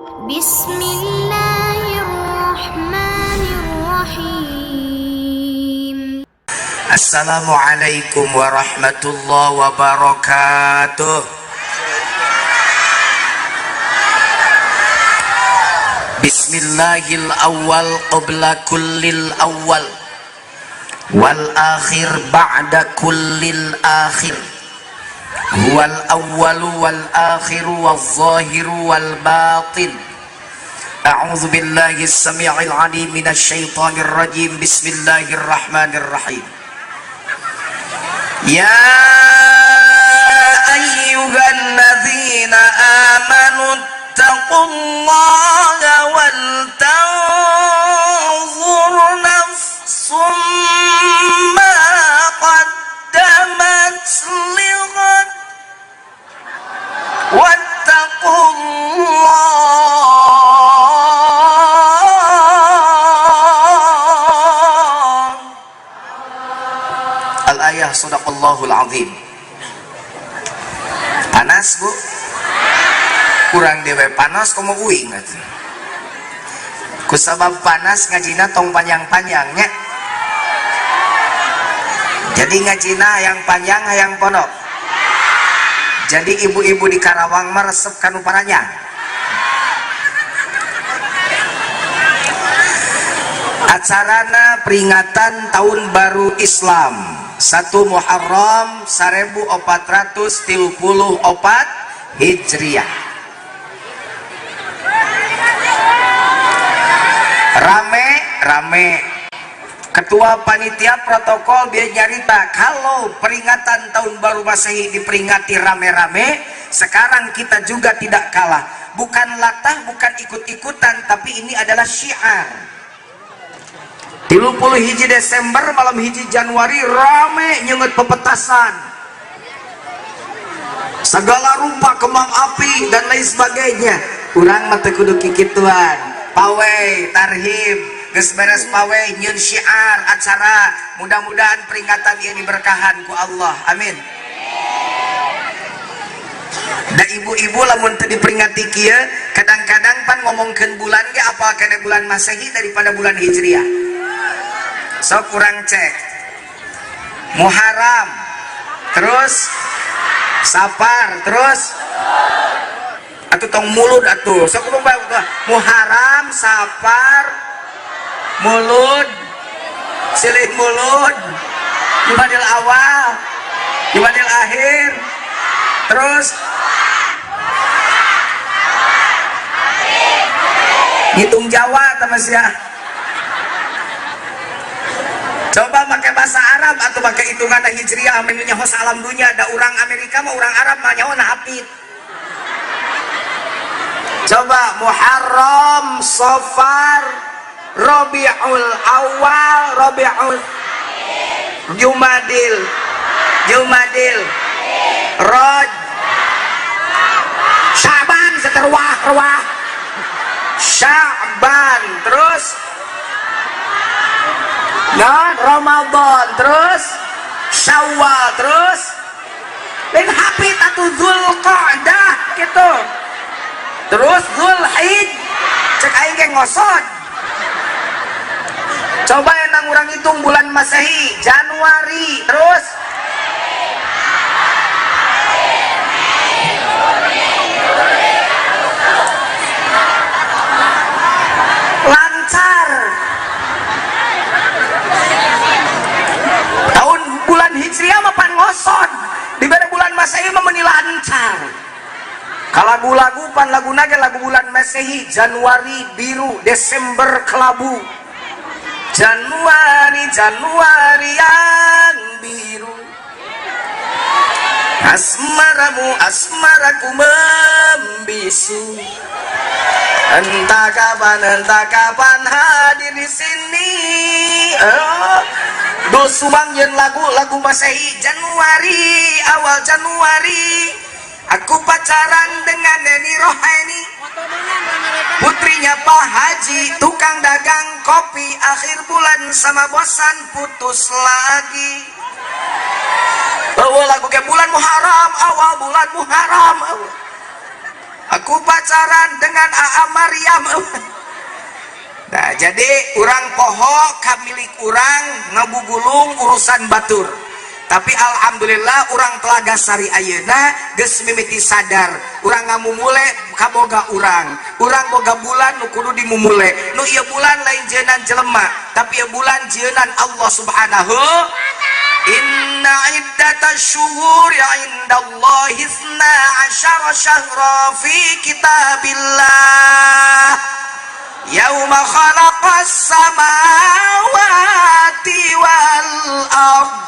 بسم الله الرحمن الرحيم. Assalamualaikum warahmatullahi wabarakatuh. Bismillahil awal qabla kullil awal wal akhir ba'da kullil akhir, huwal awwalu wal akhiru wal zahiru wal batin. A'udzu billahi as-sami'il 'alim minasy syaithanir rajim. Bismillahirrahmanirrahim. Ya ayyuhalladzina amanu ittaqullaha wal tanzur nafsum ma qaddamat lighad wattaqullah. Al-ayah, sadaqallahul azim. Panas, Bu? Kurang dewe panas komo uing atuh. Kusabab panas, ngajina tong panjang-panjangnya. Jadi ngajina yang panjang hayang pondok. Jadi ibu-ibu di Karawang mah resep kanu paranjang. Acarana peringatan Tahun Baru Islam 1 Muharram 1434 Hijriah. Rame rame. Ketua panitia protokol biar nyarita kalau peringatan Tahun Baru Masehi diperingati rame-rame, sekarang kita juga tidak kalah. Bukan latah, bukan ikut-ikutan, tapi ini adalah syiar. 31 Desember malam 1 Januari rame nyeungeut pepetasan, segala rupa kembang api dan lain sebagainya. Urang mah teu kudu kikituan. Pawai tarhib geus beres, pawai nyeun syiar acara. Mudah-mudahan peringatan ini diberkahan ku Allah, amin. Da ibu-ibu lamun teu diperingati kieu, kadang-kadang pan ngomongkeun bulan ge apa kene bulan Masehi daripada bulan Hijriah. Sok kurang cek Muharram, terus Safar, terus atau tong Mulud atuh. Sok kumaha? Muharram, Safar, Mulud, silih Mulud, Jumadil Awal, Jumadil Akhir, terus ngitung Jawa teman ya. Coba pakai bahasa Arab atau pakai hitungan Hijriah, menunya hos alam dunia. Ada orang Amerika mah, orang Arab mah nyawa hafid. Coba Muharram, Safar, Rabiul Awal, Rabiul Jumadil, Jumadil, Roj, Syaban, seterwah ruah Syaban, terus non Ramadan, terus Syawal, terus lain hafid atau Zulqa'dah gitu, terus Zulhij. Cek aing ge ngosot. Coba yang urang hitung bulan Masehi, Januari, terus lancar. Tahun bulan Hijriah mah pan ngosot, diberi bulan Masehi mah meni lancar. Kalau lagu-lagu pan lagu naga lagu bulan Masehi, Januari biru, Desember kelabu, Januari Januari yang biru, asmaramu asmaraku membisu, entah kapan hadir di sini. Oh, Doel Sumbang yen lagu lagu Masehi, Januari awal Januari aku pacaran dengan Neni Rohani, putrinya Pak Haji tukang dagang kopi, akhir bulan sama bosan putus lagi. Oh, lagu ke bulan Muharram, awal bulan Muharram aku pacaran dengan Aa. Jadi urang poho kamilik urang ngabugulung urusan batur. Tapi alhamdulillah urang Telaga Sari ayeuna geus mimiti sadar. Urang ngamumule kaboga urang. Urang boga bulan nu kudu dimumule. Nu ieu bulan lain jeunan jelema, tapi ieu bulan jeunan Allah Subhanahu Inna iddatasy syuhuri 'indallahi 12 syahra fi kitabillah. Yauma khalaqas samawati wal ard.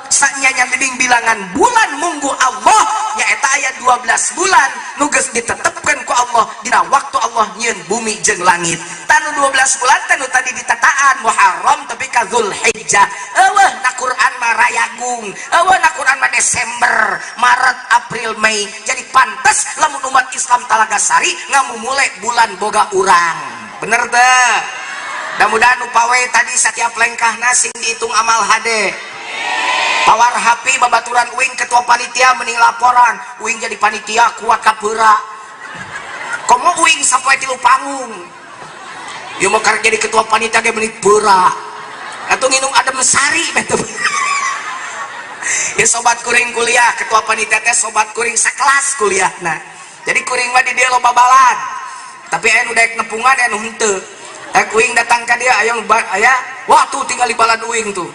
Sanyanya tebing bilangan bulan munggu Allah nyaeta aya 12 bulan nu geus ditetepkeun ku Allah dina waktu Allah nyieun bumi jeung langit. Tanu 12 bulan tanu tadi ditataan Muharram tapi ka Zulhijjah. Eueuh na Quran mah rayagung, eueuh na Quran mah Desember, Maret, April, Mei. Jadi pantes lamun umat Islam Talaga Sari ngamumule bulan boga urang. Bener teu? Mudah-mudahan nu pawe tadi setiap lengkahna sing dihitung amal hade. Tawar hapi babaturan uing ketua panitia mending laporan uing jadi panitia kuat kapura komo uing sampai tilu panggung ieu mah karek jadi ketua panitia ge mending peura atuh nginum adem sari bete. Ya sobat kuring kuliah ketua panitia teh sobat kuring sakelas kuliahna jadi kuring mah di dieu loba balad tapi aya nu daek nepungan aya nu henteu kuing datang ka dia aya aya wah tuh tinggal di balad uing tuh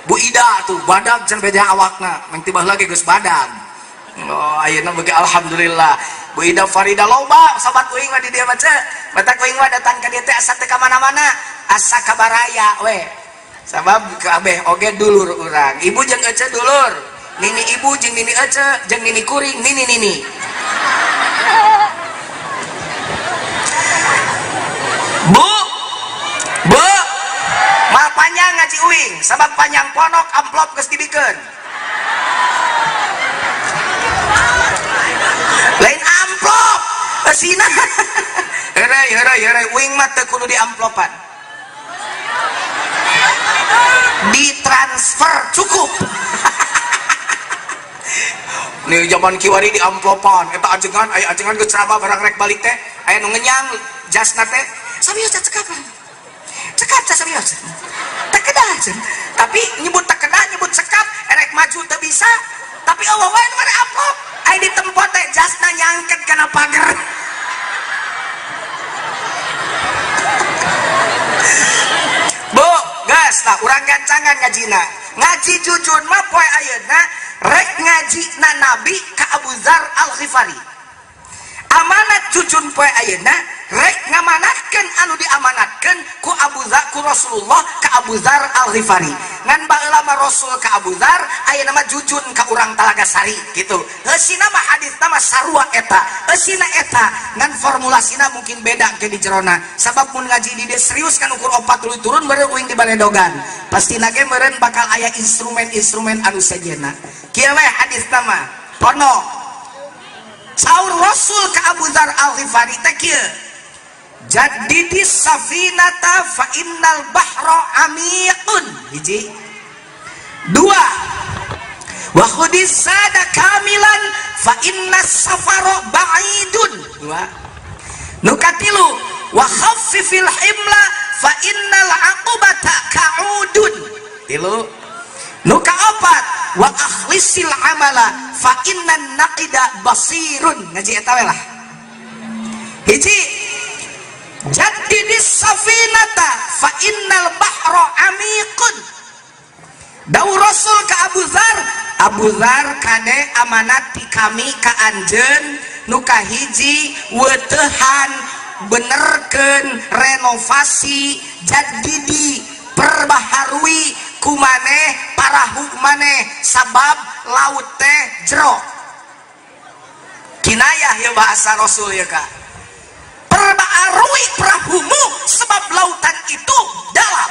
Bu Ida tuh badag can beja awakna meng tibah lagi geus badag. Oh ayeuna beuki alhamdulillah. Bu Ida Farida loba sobat uing mah di dieu mah ceu. Matak uing mah datang ka dieu teh asa teu ka mana-mana, asa ka baraya we. Sabab kabeh oge dulur urang. Ibu jeung ece dulur. Nini ibu jeung nini ece jeung nini kuring nini nini. Bu Bu mal panjang ngaji uing sabab panjang ponok amplop geus dibikeun lain amplop eusina heureuy heureuy heureuy uing mah teu kudu diamplopan ditransfer cukup. Nih zaman kiwari diamplopan eta ajengan aya ajengan geus ceraba barang rek balik teh aya nu ngenyang jasna teh sabios cekapan cekap serius tak kedah tapi nyebut tak kedah nyebut cekap erek maju teu bisa tapi Allah wae nu mere amplop aya di tempat teh jasna nyangket kana pager. Bu geus tah urang gancangan ngajina ngaji jujur mah poe ayeuna rek ngaji na Nabi ka Abu Dzar Al-Ghifari amanat jujur poe ayeuna rek ngamanatkeun anu diamanatkeun ku Abu Dzar ku Rasulullah ka Abu Dzar Al-Ghifari ngan baheula mah Rasul ka Abu Dzar ayeuna mah jujun ka urang Talaga Sari gitu eusina mah hadisna mah sarua eta eusina eta ngan formulasina mungkin beda ke di jerona sabab mun ngaji di dieu serius kan ukur opat tuluy turun meureun uing di baledogan pastina ge meureun bakal aya instrumen-instrumen anu sejenna kieu we hadisna mah pono saur Rasul ka Abu Dzar Al-Ghifari teh kieu jadidis safinata fa innal bahra amiqun hiji dua wa khudis sada kamilan fa innas safara ba'idun dua nu katilu wa khaffifil himla fa innal aqubata ka'udun tilu nu kaopat wa akhlisil amala fa innan naqida basirun ngaji eta we lah hiji jadidis safinata fa innal bahra amiqun dawuh Rasul ka Abu Dzar Abu Dzar kade amanat ti kami ka anjeun nu kahiji weutehan benerkeun renovasi jadidi perbaharui ku maneh parahu maneh sabab laut teh jero kinayah ya bahasa Rasul ya kak perbaharui perahumu sebab lautan itu dalam.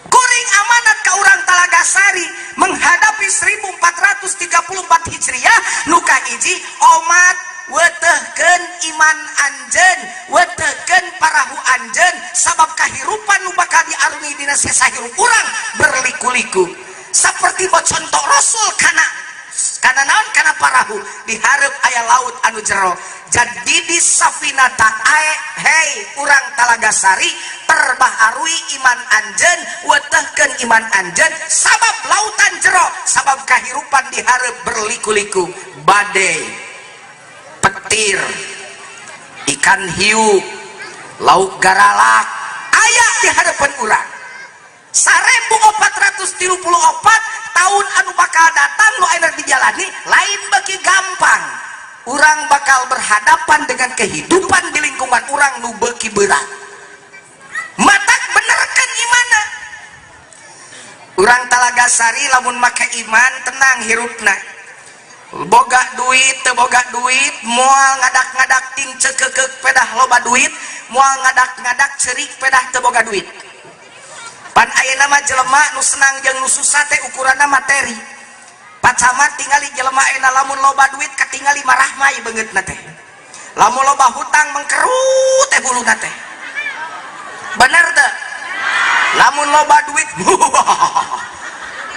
Kuring amanat ka urang Talaga Sari menghadapi 1434 Hijriah nu kahiji omat wetehkeun iman anjeun wetehkeun parahu anjeun sabab kahirupan nu bakal diarungi dina sesa hirup urang berliku-liku seperti bocontok Rasul kana naon kana parahu dihareup aya laut anu jero. Jadi di safinata ae hei urang Talagasari terbaharui iman anjeun, wetehkeun iman anjeun sabab lautan jero, sabab kahirupan dihareup berliku-liku, badai, petir, ikan hiu, lauk garalak aya di hadapan urang. 1434 tahun anu bakal datang nu ayeuna dijalani lain bagi gampang. Urang bakal berhadapan dengan kehidupan di lingkungan urang nu beuki berat. Matak benerkeun imana. Urang Talagasari lamun make iman tenang hirupna. Boga duit teu boga duit moal ngadak-ngadak ting cekekeuk pedah loba duit, moal ngadak-ngadak cerik pedah teu boga duit. Pan ayeuna mah jelema nu senang jeung nu susah teh ukuranna materi. Pacamat tingali jelema ayeuna lamun loba duit katingali marahmai beungeutna teh. Lamun loba hutang mengkerut teh buluna teh. Bener teu? Lamun loba duit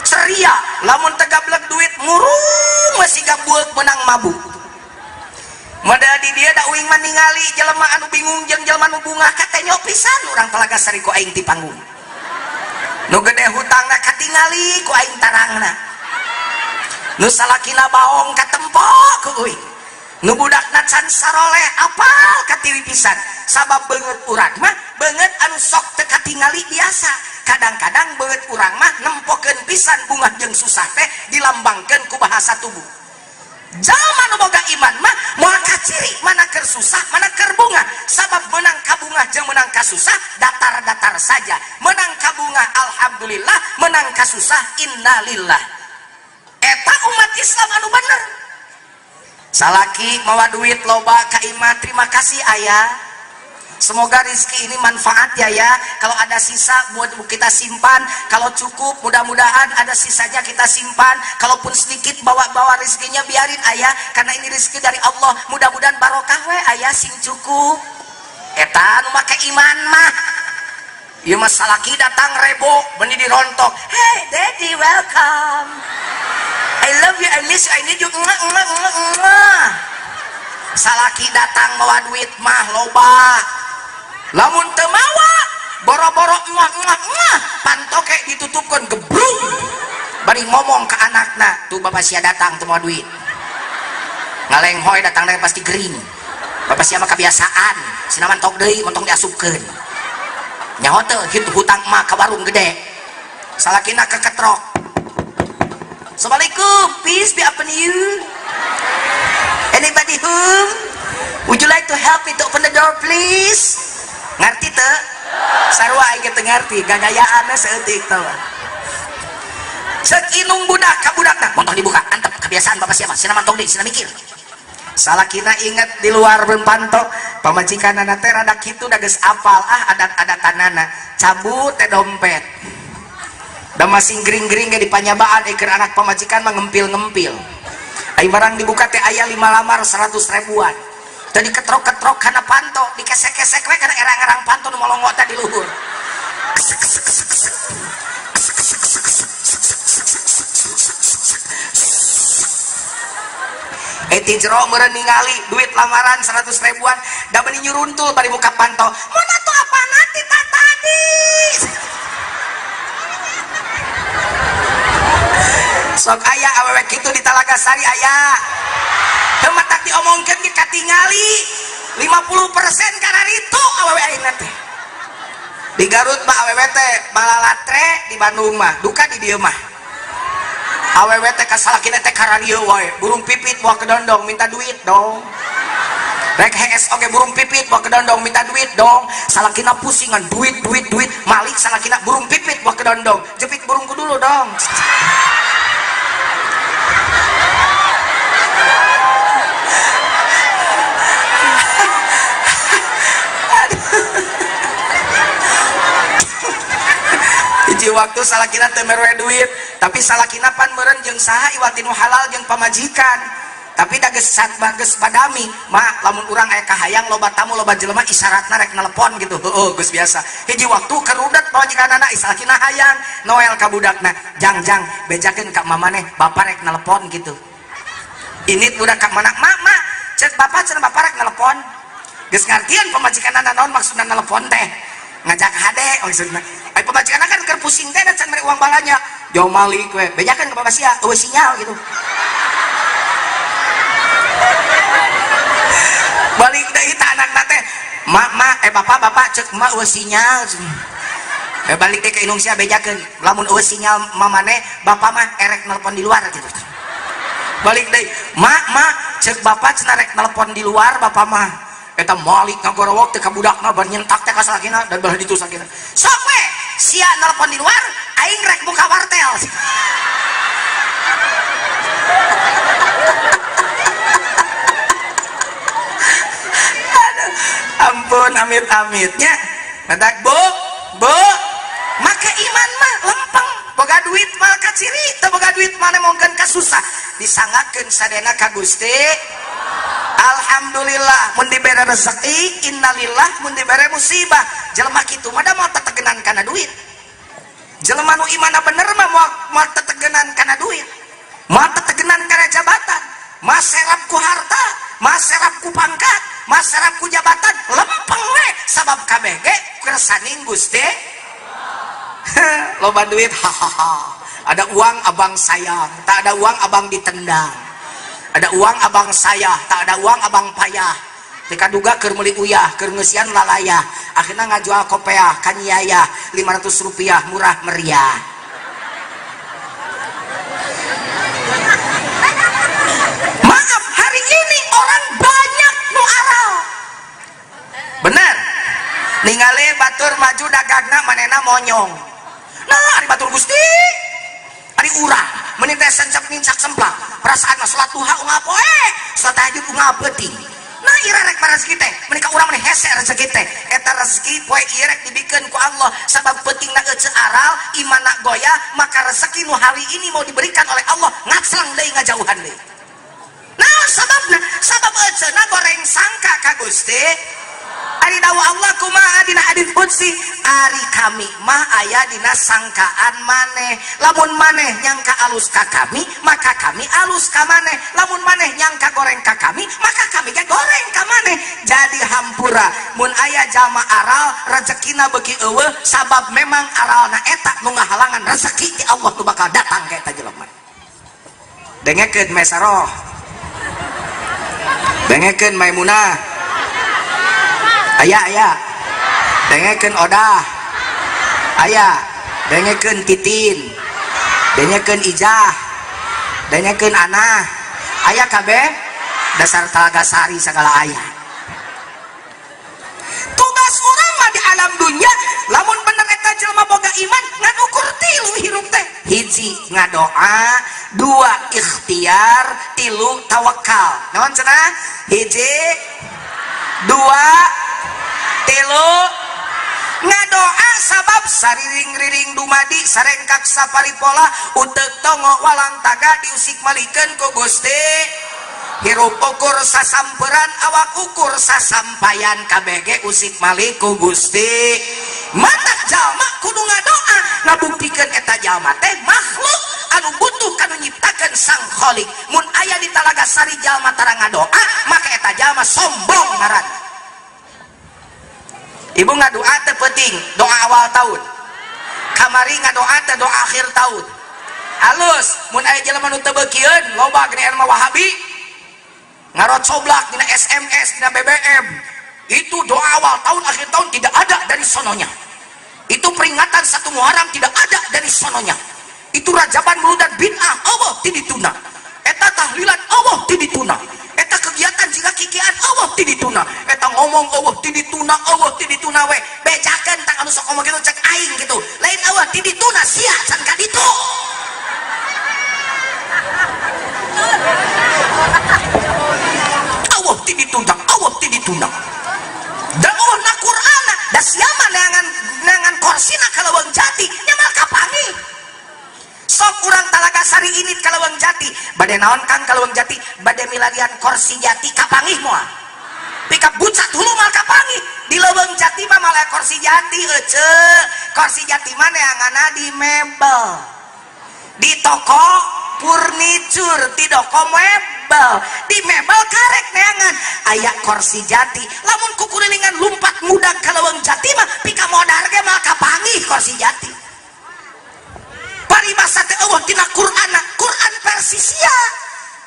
ceria, lamun teu gablek duit murung masih gabueuk menang mabuk. Model di dia da uing mah ningali jelema anu bingung jeung jelema nu bungah katenyo pisan urang Talagasari ku aing ti panggung. Nu gede hutangna katingali ku aing tarangna. Nu salakina baong katempo ku uing. Nu budakna can saroleh apal katiwi pisan. Sabab beungeut urang mah beungeut anu sok teu katingali biasa. Kadang-kadang beungeut urang mah nempokeun pisan bungah jeung susah teh dilambangkeun ku bahasa tubuh. Jalma nu boga iman mah moal kaciri mana keur susah mana keur bungah. Sabab menang kabungah jeung menang kasusah datar-datar saja. Menang kabungah alhamdulillah, menang kasusah innalillah. Eta umat Islam anu bener. Salaki mawa duit loba ka imah, terima kasih ayah. Semoga rizki ini manfaat ya ya. Kalau ada sisa buat kita simpan, kalau cukup mudah-mudahan ada sisanya kita simpan. Kalaupun sedikit bawa-bawa rizkinya biarin ayah, karena ini rizki dari Allah. Mudah-mudahan barokah we ayah sing cukup. Eta nu make iman mah. Ieu mah salaki datang rebo beuni dirontok. Hey daddy, welcome. I love you, I miss you, I need you. Mwah, mwah, mwah, mwah. Salaki datang mawa duit mah loba. Lamun teu mawa boro-boro muah muah muah pantoke ditutupkeun gebrung. Bari ngomong ke anakna, tuh bapak sia datang teu mawa duit. Ngalenghoy datang teh pasti gering. Bapak sia mah kebiasaan, sina mantok deui montong diasupkeun. Nyaho teu hutang mah ka warung gede. Salakina keketrok. Assalamualaikum, peace be upon you. Anybody home? Would you like to help me to open the door please? Ngerti teu? Sarua aing ge teu ngarti, gagayaanna saeutik teh. Ceuk inung budak ka budakna, montong dibuka, antep kebiasaan bapak siapa? Sina mantong deui, sina mikir. Salakina inget di luar panto, pamajikanana teh rada kitu da geus apal ah adat-adatanana, cabut teh dompet. Da masing gering-gering ge dipanyabaan keur anak pamajikan mah ngempil-ngempil. Ai barang dibuka teh aya 5 lamar 100 ribuan. Tadi ketrok-ketrok kana panto, dikesek-kesek we kana erang-erang panto nu molongo teh di luhur. Ti jero meureun ningali duit lamaran 100 ribuan, da beuni nyuruntul bari muka panto. Mun atuh apana ti tadi? Sok aya awewe kitu di Talagasari aya. Teu matak diomongkeun ge katingali 50% kararitu awewe ayeuna teh. Di Garut mah awewe teh balalatre, di Bandung mah duka di dieu mah. Awewe teh ka salakina teh kararieu wae, burung pipit buah kedondong minta duit dong. Rek hees oge burung pipit buah kedondong minta duit dong. Salakina pusingan duit duit duit, malik salakina burung pipit buah kedondong, jepit burungku dulu dong. Hiji waktu salakina teu mere duit, tapi salakina pan meureun jeung saha iwati nu halal jeung pamajikan. Tapi da geus geus badami, mah lamun urang aya kahayang loba tamu loba jelema isyaratna rek nelepon gitu. Heueuh geus biasa. Hiji waktu kerudet pamajikanana salakina hayang Noel ka budakna, jang-jang bejakeun ka mamaneh bapak rek nelepon gitu. Ini budak ka mana? Mak, mak, Cek bapak cenah bapak rek nelpon. Geus ngartieun pamajikanna naon maksudna nelpon teh. Ngajak hade maksudna. Ai pamajikanna kan keur pusing teh da can mere uang balanya. Jauh malik we. Bejakeun ka bapak sia, eueuh sinyal gitu. Balik deui ta anakna teh. Mak mak bapak bapak cek mak eueuh sinyal. Balik deui ka indung sia bejakeun. Lamun eueuh sinyal mamane, bapak mah erek nelpon di luar gitu. Balik deui, mak mak cek bapak cenah rek nelpon di luar bapak mah. Eta malik ngagorowok teh ka budakna bar nyentak teh ka salakina dan belah ditu salakina. Sok we, sia nelpon di luar, aing rek buka wartel. Aduh, ampun amit-amitnya. Matak bu, bu, make iman mah lempeng, boga duit mah kaciri, teu boga duit mah nemongkeun ka susah. Disangakeun sadena ka Gusti. Alhamdulillah mun dibere rezeki, innalillah mun dibere musibah. Jelema kitu mah da moal tetegenan kana duit. Jelema nu imanna bener mah moal tetegenan kana duit. Moal tetegenan kana jabatan, maserap ku harta, maserap ku pangkat, maserap ku jabatan, lempeng we sabab kabeh ge kersaning Gusti. Loba duit hahaha. Ada uang abang sayang, tak ada uang abang ditendang. Ada uang abang saya, tak ada uang abang payah. Teka duga keur meuli uyah, keur ngeusian lalayah. Akhirna ngajual kopeah ka nyayah 500 rupiah murah meriah. Maaf, hari ini orang banyak nu aral. Bener. Ningali batur maju dagangna manehna monyong. Nah, ari batur Gusti. Ari urang mending teh sencep nincak semplak. Perasaan mah salat duha unggal poe, salat tahajud unggal peuting. Nah, ira rek rezeki teh, menika urang mah hese rezeki teh. Eta rezeki poe ieu rek dibikeun ku Allah sabab peutingna eceu aral, imanna goyah, maka rezeki nu hari ini mau diberikan oleh Allah ngacleng deui ngajauhan deui. Nah, sababna sabab eceuna goreng sangka ka Gusti. Ari dawuh Allah kumaha dina hadis qudsi, ari kami mah aya dina sangkaan maneh. Lamun maneh nyangka alus ka kami, maka kami alus ka maneh. Lamun maneh nyangka goreng ka kami, maka kami ge goreng ka maneh. Jadi hampura mun aya jalma aral rezekina beuki eueuh sabab memang aralna eta nu ngahalangan rezeki ti Allah nu bakal datang ka eta jelema. Dengekeun Mesaroh. Dengekeun Maimunah. Aya aya. Dengekeun Odah. Aya. Dengekeun Titin. Dengekeun Ijah. Dengekeun Anah. Aya kabeh dasar Talaga Sari segala aya. Tugas urang mah di alam dunia lamun bener eta jelema boga iman ngan ukur tilu hirup teh. Hiji ngadoa, dua ikhtiar, tilu tawakal. Naon cenah? Hiji, dua, tilu ngadoa sabab sariring-riring dumadi sarengkak saparipola uteuk tongo walang taga diusik malikeun ku Gusti. Hirup ukur sasamperan awak ukur sasampayan KBG usik malik ku Gusti. Matak jalma kudu ngadoa ngabuktikeun eta jalma teh makhluk anu butuh kanu nyiptakeun Sang Khalik. Mun aya di Talaga Sari jalma tara ngadoa maka eta jalma sombong ngaranna. Ibu ngadoa teh penting doa awal tahun. Kamari ngadoa teh doa akhir tahun. Halus mun aya jelema nu teu beukieun loba geuning mah Wahabi. Ngarocoblak dina SMS dina BBM. Itu doa awal tahun akhir tahun tidak ada dari sononya. Itu peringatan 1 Muharram tidak ada dari sononya. Itu rajaban muludan bid'ah Allah ti dituna. Eta tahlilan Allah ti dituna. Eta kegiatan jika kikian Allah ti dituna. Eta ngomong Allah ti dituna, Allah ti dituna we. Bejakeun tang anu sok ngomong kitu cek aing gitu. Lain Allah ti dituna sia can ka ditu. Allah ti dituna, Allah ti dituna. Da Allah na Qur'ana, da sia mah neangan korsina ka Leuweung Jati, nya mah kapanggih. Sok urang Talaga Sari ini ka Leuweung Jati, bade naon Kang ka Leuweung Jati, bade milarian korsi jati kapanggih moal. Pika bucat hulu mal kapanggih. Di Leuweung Jati mah malah korsi jati ece. Korsi jati mah neanganna di mebel. Di toko furniture, di toko mebel. mebel. Di mebel karek neangan aya kursi jati. Lamun kukulilingan lumpat muda ka leuweung jati mah pika modar ge mah kapanggih kursi jati. Paribasa teh eueuh tina Qur'ana, Qur'an versi sia.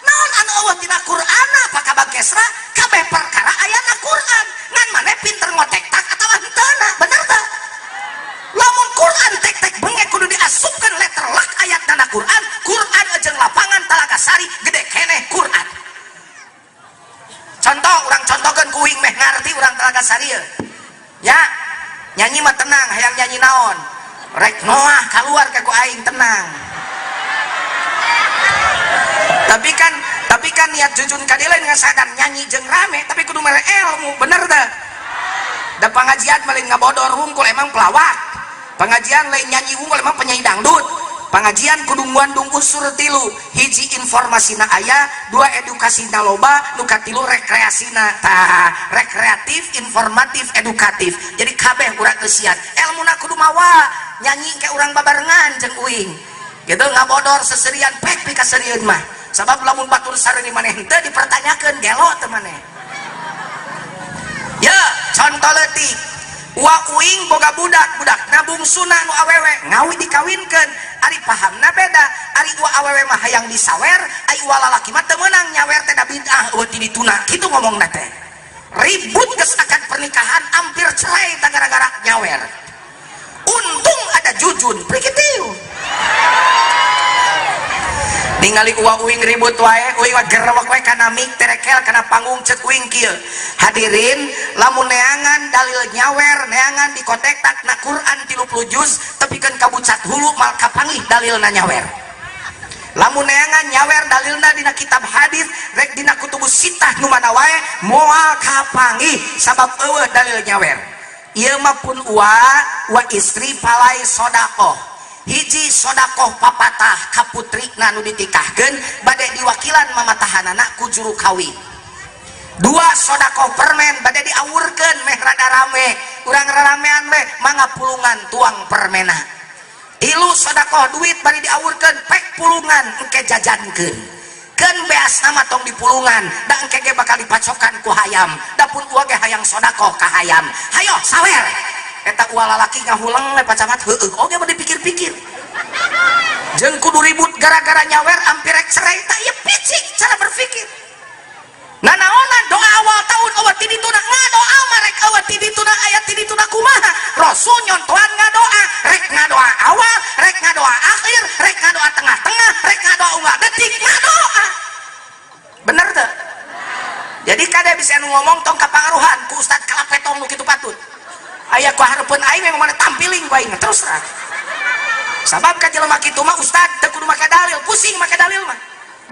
Naon anu eueuh tina Qur'ana Pak Kabag Kesra? Kabeh perkara ayana Qur'an. Ngan maneh pinter ngotek tak atawa henteu, bener teu? Lamun Quran tek-tek bengek kudu diasupkeun letter lak ayat dana Quran. Quran jeung lapangan Talaga Sari gede keneh Quran. Contoh urang contohkeun ku uing meh ngarti urang Talaga Sari ye. Ya, nyanyi mah tenang, hayang nyanyi naon? Rek Noah keluar ke ku aing tenang. Tapi kan niat jujun ka dieu lain ngasadan nyanyi jeung rame, tapi kudu mere ilmu, bener teu? Da pengajian lain ngabodor wungkul emang pelawak. Pengajian lain nyanyi wungkul emang penyanyi dangdut. Pengajian kudu ngandung unsur tilu, hiji informasina aya, dua edukasina loba, nu katilu rekreasina. Tah, rekreatif, informatif, edukatif. Jadi kabeh urang eusian. Elmuna kudu mawa, nyanyi ke urang babarengan jeung uing. Gitu ngabodor seserian pek pikaseurieun mah. Sabab lamun batur sareuni maneh henteu dipertanyakeun gelo teu maneh. Ya, contoh leutik. Wa uing boga budak, budak bungsuna nu awewe ngawi dikawinkeun. Ari pahamna beda. Ari wa awewe mah hayang disawer, ari wa lalaki mah teu meunang nyawer teh da bid'ah eueuh ti dituna. Kitu ngomongna teh. Ribut geus akan pernikahan hampir cerai tah gara-gara nyawer. Untung ada Jujun, prikitiu. Ningali uwa uing ribut wae, uing mah gerewek wae kana mik terekel kana panggung cek uing kieu. Hadirin, lamun neangan dalil nyawer, neangan di kotek tak na Quran 30 juz, tepikeun ka bucat hulu mal kapanggih dalilna nyawer. Lamun neangan nyawer dalilna dina kitab hadis, rek dina kutubus sittah nu mana wae moal kapanggih sabab eueuh dalil nyawer. Ieu mah pun uwa, wa istri palai sodakoh. Hiji sodakoh papatah ka putrina nu ditikahkeun bade diwakilan mamatahanana ku juru kawin. Dua sodakoh permen bade diawurkeun meh rada rame, urang raramean we mangga pulungan tuang permena. Tilu sodakoh duit bari diawurkeun pek pulungan engke jajankeun. Keun beas nama tong dipulungan da engke ge bakal dipacokan ku hayam, da pun uwa ge hayang sodakoh ka hayam. Hayo sawer. Eta uwa lalaki ngahuleng we pacamat heueuh oge mah dipikir-pikir. Jeung kudu ribut gara-gara nyawer hampir rek cerai tak ieu picik cara berpikir. Nah naonan doa awal tahun eueuh ti dituna ngadoa mah rek eueuh ti dituna aya ti dituna kumaha? Rasul nyontohan ngadoa, rek ngadoa awal, rek ngadoa akhir, rek ngadoa tengah-tengah, rek ngadoa unggal detik ngadoa. Bener teu? Jadi kade bisa anu ngomong tong kapangaruhan ku Ustad Kalapetong nu kitu patut. Aya ku hareupeun aing memang mana tampiling ku aing terus terang. Sabab ka jelema kitu mah Ustad teu kudu make dalil, pusing make dalil mah.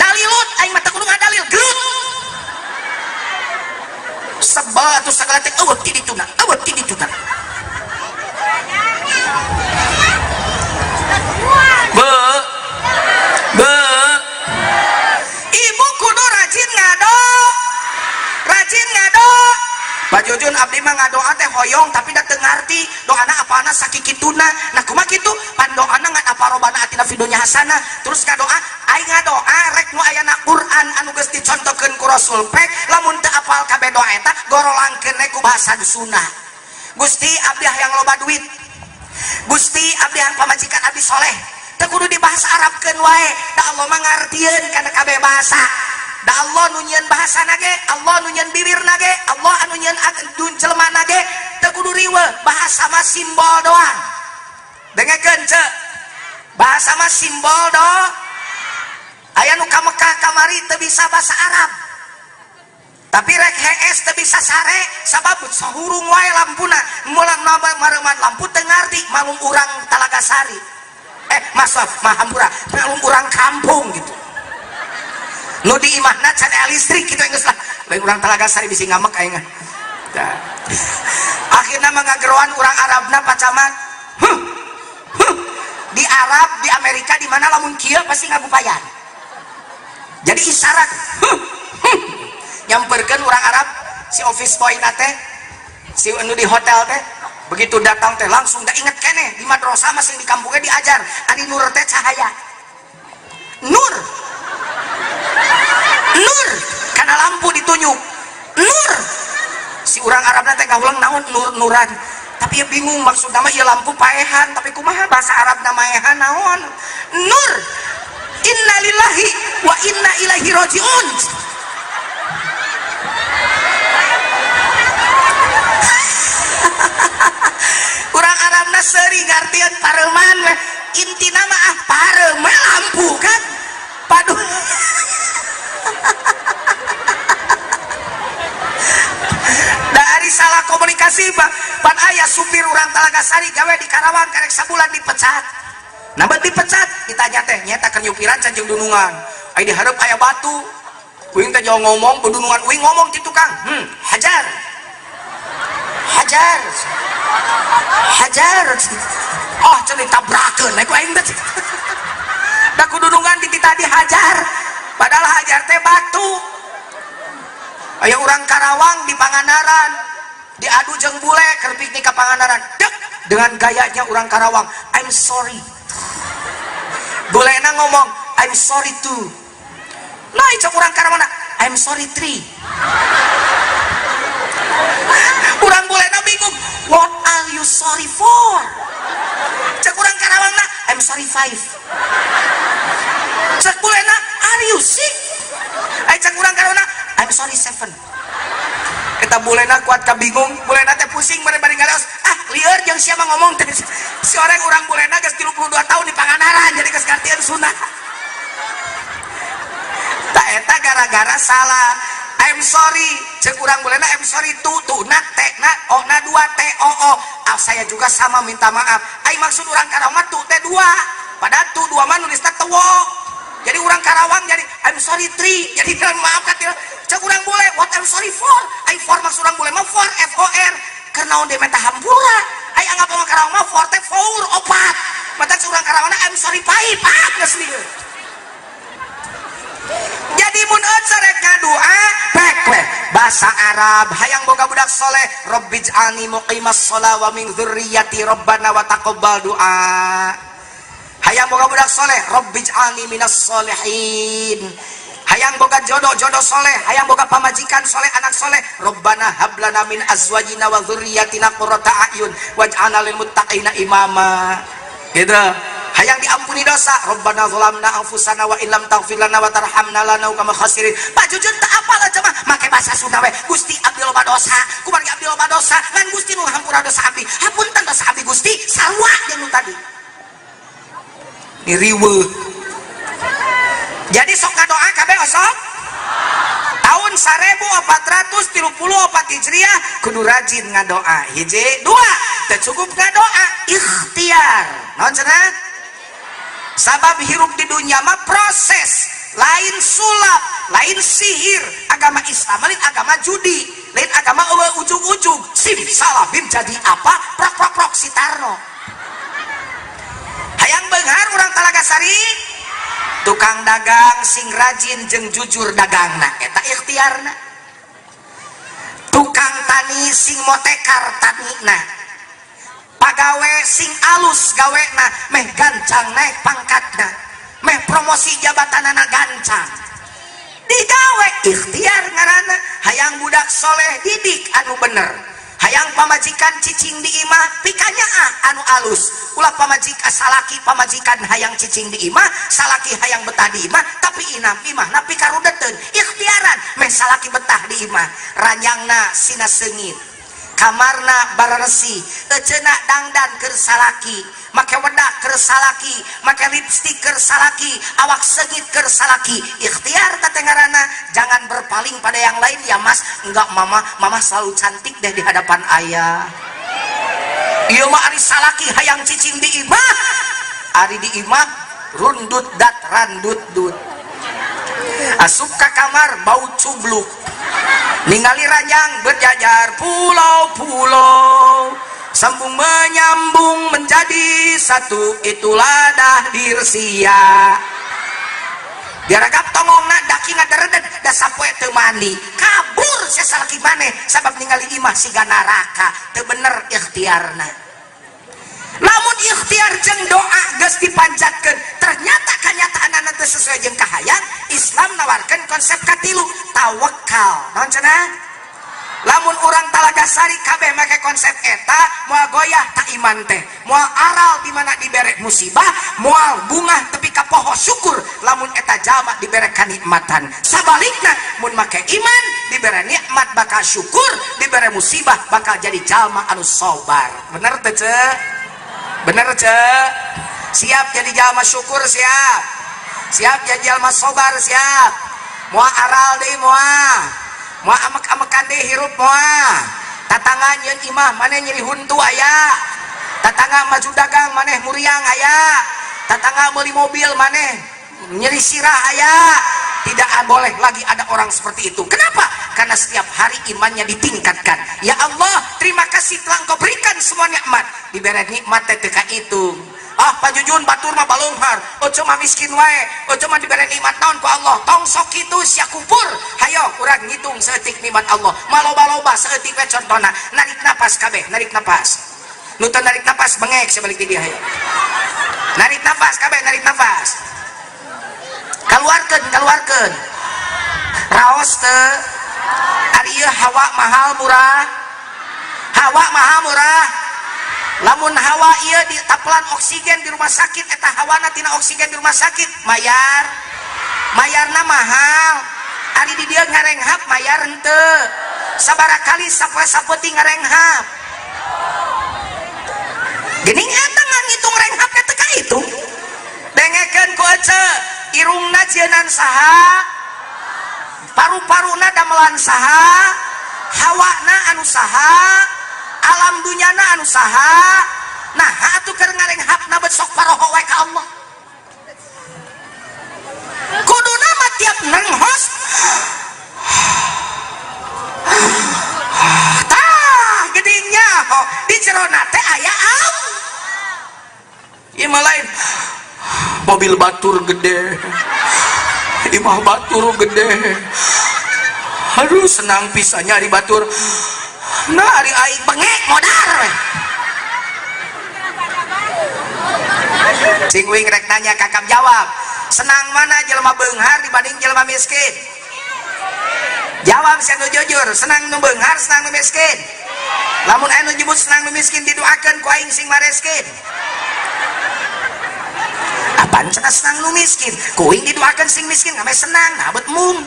Dalilut aing mah teu kudu ngadalil, gelut. Sebel atuh sagala teh eueuh ti dituna, eueuh ti dituna. Be. Be. Ibu kudu rajin ngado. Rajin ngado. Pak Jujun abdi mah ngadoa teh hoyong tapi da teu ngarti doana apana sakikituna. Nah kumaha kitu? Pan doana ngan apa robana atina fid dunya hasanah. Terus ngadoa aing ngadoa rek nu ayana Quran anu geus dicontohkeun ku Rasul pek lamun teu apal kabeh doa eta gorolangkeun we ku bahasa Sunda. Gusti abdi hayang loba duit. Gusti abdi hayang pamajikan abdi soleh. Teu kudu dibahasa Arabkeun wae, da Allah mah ngartieun kana kabeh bahasa. Da Allah nu nyieun bahasana ge, Allah nu nyieun bibirna ge, Allah anu nyieun jelema ge, teu kudu riweuh, bahasa mah simbol doang. Dengekeun ceu. Bahasa mah simbol do. Aya nu ka Mekah kamari teu bisa bahasa Arab. Tapi rek hees teu bisa sare sabab sahurung wae lampuna. Moal mareuman lampu teu ngarti malum urang Talaga Sari. Maaf, mahampura, malum urang kampung gitu. Nu di imahna can aya listrik kitu geus lah. Lain urang Talaga Sari bisi ngamek aing. Tah. Akhirna mah ngageroan urang Arabna Pak Camat. Huh. Huh. Di Arab, di Amerika di mana lamun kieu pasti ngagupayan. Jadi isyarat. Huh. Huh. Nyamperkeun urang Arab si office boy na teh, si anu di hotel teh, begitu datang teh langsung da inget keneh di madrasah masih di kampungnya diajar ari nur teh cahaya. Nur. Nur karena lampu ditunjuk. Nur si urang Arabna teh ngawulang naon nur-nuran. Tapi ya bingung maksud nama ya lampu paehan, tapi kumaha bahasa Arab maehan naon? Nur innalillahi wa inna ilaihi rajiun. Urang Arabna seuri ngartieun pareuman we. Intina mah ah pareum we lampu kan. Padu. Dari salah komunikasi pak, pan aya supir urang Talagasari gawe di Karawang karek sabulan dipecat. Nah bet dipecat ditanya teh nyeta keur nyupiran can jeung dunungan. Ai dihareup aya batu. Uing teh jauh ngomong bedunungan uing ngomong ti tukang. Hajar. Hajar. Hajar. Oh, cenah ditabrakeun ku aing teh. Da ku dunungan di tadi hajar. Padahal hajar teh batu. Aya urang Karawang di Pangandaran diadu jeung bule keur piknik ka Pangandaran. Dek dengan gayanya urang Karawang, I'm sorry. Bulena ngomong, I'm sorry too. Nah, itu urang Karawang, I'm sorry three. Urang bulena bingung, what are you sorry for? Cek urang Karawang, I'm sorry five. Cek bulena, are you sick? Ay cek urang Karawang, I'm sorry seven. Eta bulena kuat kabingung, bulena teh pusing bari-bari ngaleos. Ah, lieur jeung siapa ngomong teh. Si orang urang bulena geus 32 tahun di Pangandaran jadi geus ngartieun sunah. Tak eta gara-gara salah. I'm sorry, cek urang bulena I'm sorry tu tu na t na o na dua t o o. Ah, saya juga sama minta maaf. Ai maksud urang Karawang mah tu teh dua. Padahal tu dua mah nulisna tewo. Jadi urang Karawang jadi I'm sorry three. Jadi kan maaf kan cek urang bule what I'm sorry for. Ai for maksud urang bule mah for F O R. Keur naon dia minta hampura. Ai anggap urang Karawang mah for teh four opat. Mata cek urang Karawang I'm sorry five. Ah geus lieur. Jadi mun eueuh rek ngadua pek we bahasa Arab hayang boga budak soleh rabbij'alni muqimas shalah wa min dzurriyyati rabbana wa taqabbal du'a. Hayang boga budak soleh rabbij'alni minas solehin. Hayang boga jodoh jodoh soleh, hayang boga pamajikan soleh, anak soleh, rabbana hablana min azwajina wa dzurriyyatina qurrata a'yun waj'alna lil muttaqina imama. Gitu. Hayang diampuni dosa, rabbana zalamna anfusana wa illam taghfir lana wa tarhamna lanakunanna minal khasirin. Pak Jujun tak apal aja mah make bahasa Sunda we. Gusti abdi loba dosa, kumargi abdi loba dosa, ngan Gusti nu hampura dosa abdi. Hapunten dosa abdi Gusti, sarua jeung nu tadi. Ni riweuh. Jadi sok ngadoa kabeh osok. Tahun 1434 Hijriah kudu rajin ngadoa. Hiji, dua, teu cukup ngadoa, ikhtiar. Naon cenah? Sabab hirup di dunia mah proses, lain sulap, lain sihir. Agama Islam lain agama judi, lain agama eueuh ujug-ujug. Sim salabim jadi apa? Prok prok prok si Tarno. Hayang beunghar urang Talagasari, tukang dagang sing rajin jeung jujur dagangna, eta ikhtiarna. Tukang tani sing motekar tanina. Pagawe sing alus gawena, meh gancang naik pangkatna, meh promosi jabatanana gancang. Digawe ikhtiar ngaranna. Hayang budak soleh didik anu bener. Hayang pamajikan cicing di imah pikanyaah anu alus. Ulah pamajikan salaki pamajikan hayang cicing di imah, salaki hayang betah di imah, tapi inam imah na pikarudeteun. Ikhtiaran meh salaki betah di imah. Ranjangna sina seungit, kamarna bararesi, eceuna dangdan keur salaki, make wedak keur salaki, make lipstik keur salaki, awak seungit keur salaki. Ikhtiar teh ngaranna. Jangan berpaling pada yang lain ya mas. Enggak mama, mama selalu cantik deh di hadapan ayah. Ieu mah ari salaki hayang cicing di imah, ari di imah rundut dat randut dut. Asup ka kamar bau cubluk, ningali ranjang berjajar pulau-pulau, sambung menyambung menjadi satu, itulah dahdir sia. Diaragap tongongna daki ngaderedet da sapoe teu mandi, kabur sia salaki maneh sabab ningali imah siga neraka. Teu bener ikhtiarna. Lamun ikhtiar jeung doa geus dipanjatkeun, ternyata kanyataanana teu sesuai jeung kahayang, Islam nawarkeun konsep katilu, tawakal. Naon cenah? Lamun urang Talagasari kabeh make konsep eta, moal goyah tak iman teh, moal aral di mana dibere musibah, moal bungah tepi ka poho syukur lamun eta jalma dibere kanikmatan. Sabalikna, mun make iman, dibere nikmat bakal syukur, dibere musibah bakal jadi jalma anu sobar. Bener teu, Ce? Bener, Ce? Siap jadi jalma syukur? Siap? Siap jadi jalma sobar? Siap? Moal aral deui, moal moal amek-amekan deui hirup, moal. Tatangga nyieun imah, maneh nyeri huntu aya. Tatangga maju dagang, maneh muriang aya. Tatangga meuli mobil, maneh nyeri sirah aya. Tidak boleh lagi ada orang seperti itu. Kenapa? Karena setiap hari imannya ditingkatkan. Ya Allah, terima kasih telah Engkau berikan semua nikmat. Diberi nikmat teh teu kahitung. Ah, Pak Jujun, batur mah balonghar, oh cuma miskin wae, oh cuma diberi nikmat naon ku Allah. Tong sok kitu sia, kupur. Hayo urang ngitung saeutik nikmat Allah maloba-loba. Saeutik we contona, narik napas kabeh, narik napas. Nu teu narik napas bengek sia balik di dia. Hayo narik nafas kabeh, narik nafas, keluarkan, keluarkan. Raos teu? Ari ieu hawa mahal murah? Hawa mahal murah? Lamun hawa ieu di tapelan oksigen di rumah sakit, eta hawana tina oksigen di rumah sakit mayar, mayarna mahal. Ari di dieu ngarenghap mayar henteu? Sabaraha kali sapoe sapeuting ngarenghap? Geuning eta mah ngitung renghapna teu kahitung. Dengekeun ku ece, irungna jieunan saha? Paru-paruna damelan saha? Hawana anu saha? Alam dunyana anu saha? Nah, atuh keur ngarenghapna bet sok paroho wae ka Allah. Kuduna mah tiap nenghos, tah gedingnya oh, di jerona teh aya am. Ieu mah lain, mobil batur gede, imah batur gede, aduh senang pisannya di batur. Nah, ari aing bengek modar we. Cing wing rek nanya, kakap jawab. Senang mana jelema beunghar dibanding jelema miskin? Jawab sia nu jujur. Senang nu beunghar, senang nu miskin? Lamun aya nu nyebut senang nu miskin, didoakeun ku aing sing mareskin. Apaan cenah senang nu miskin? Ku aing didoakeun sing miskin ngame senang, nah bet mung.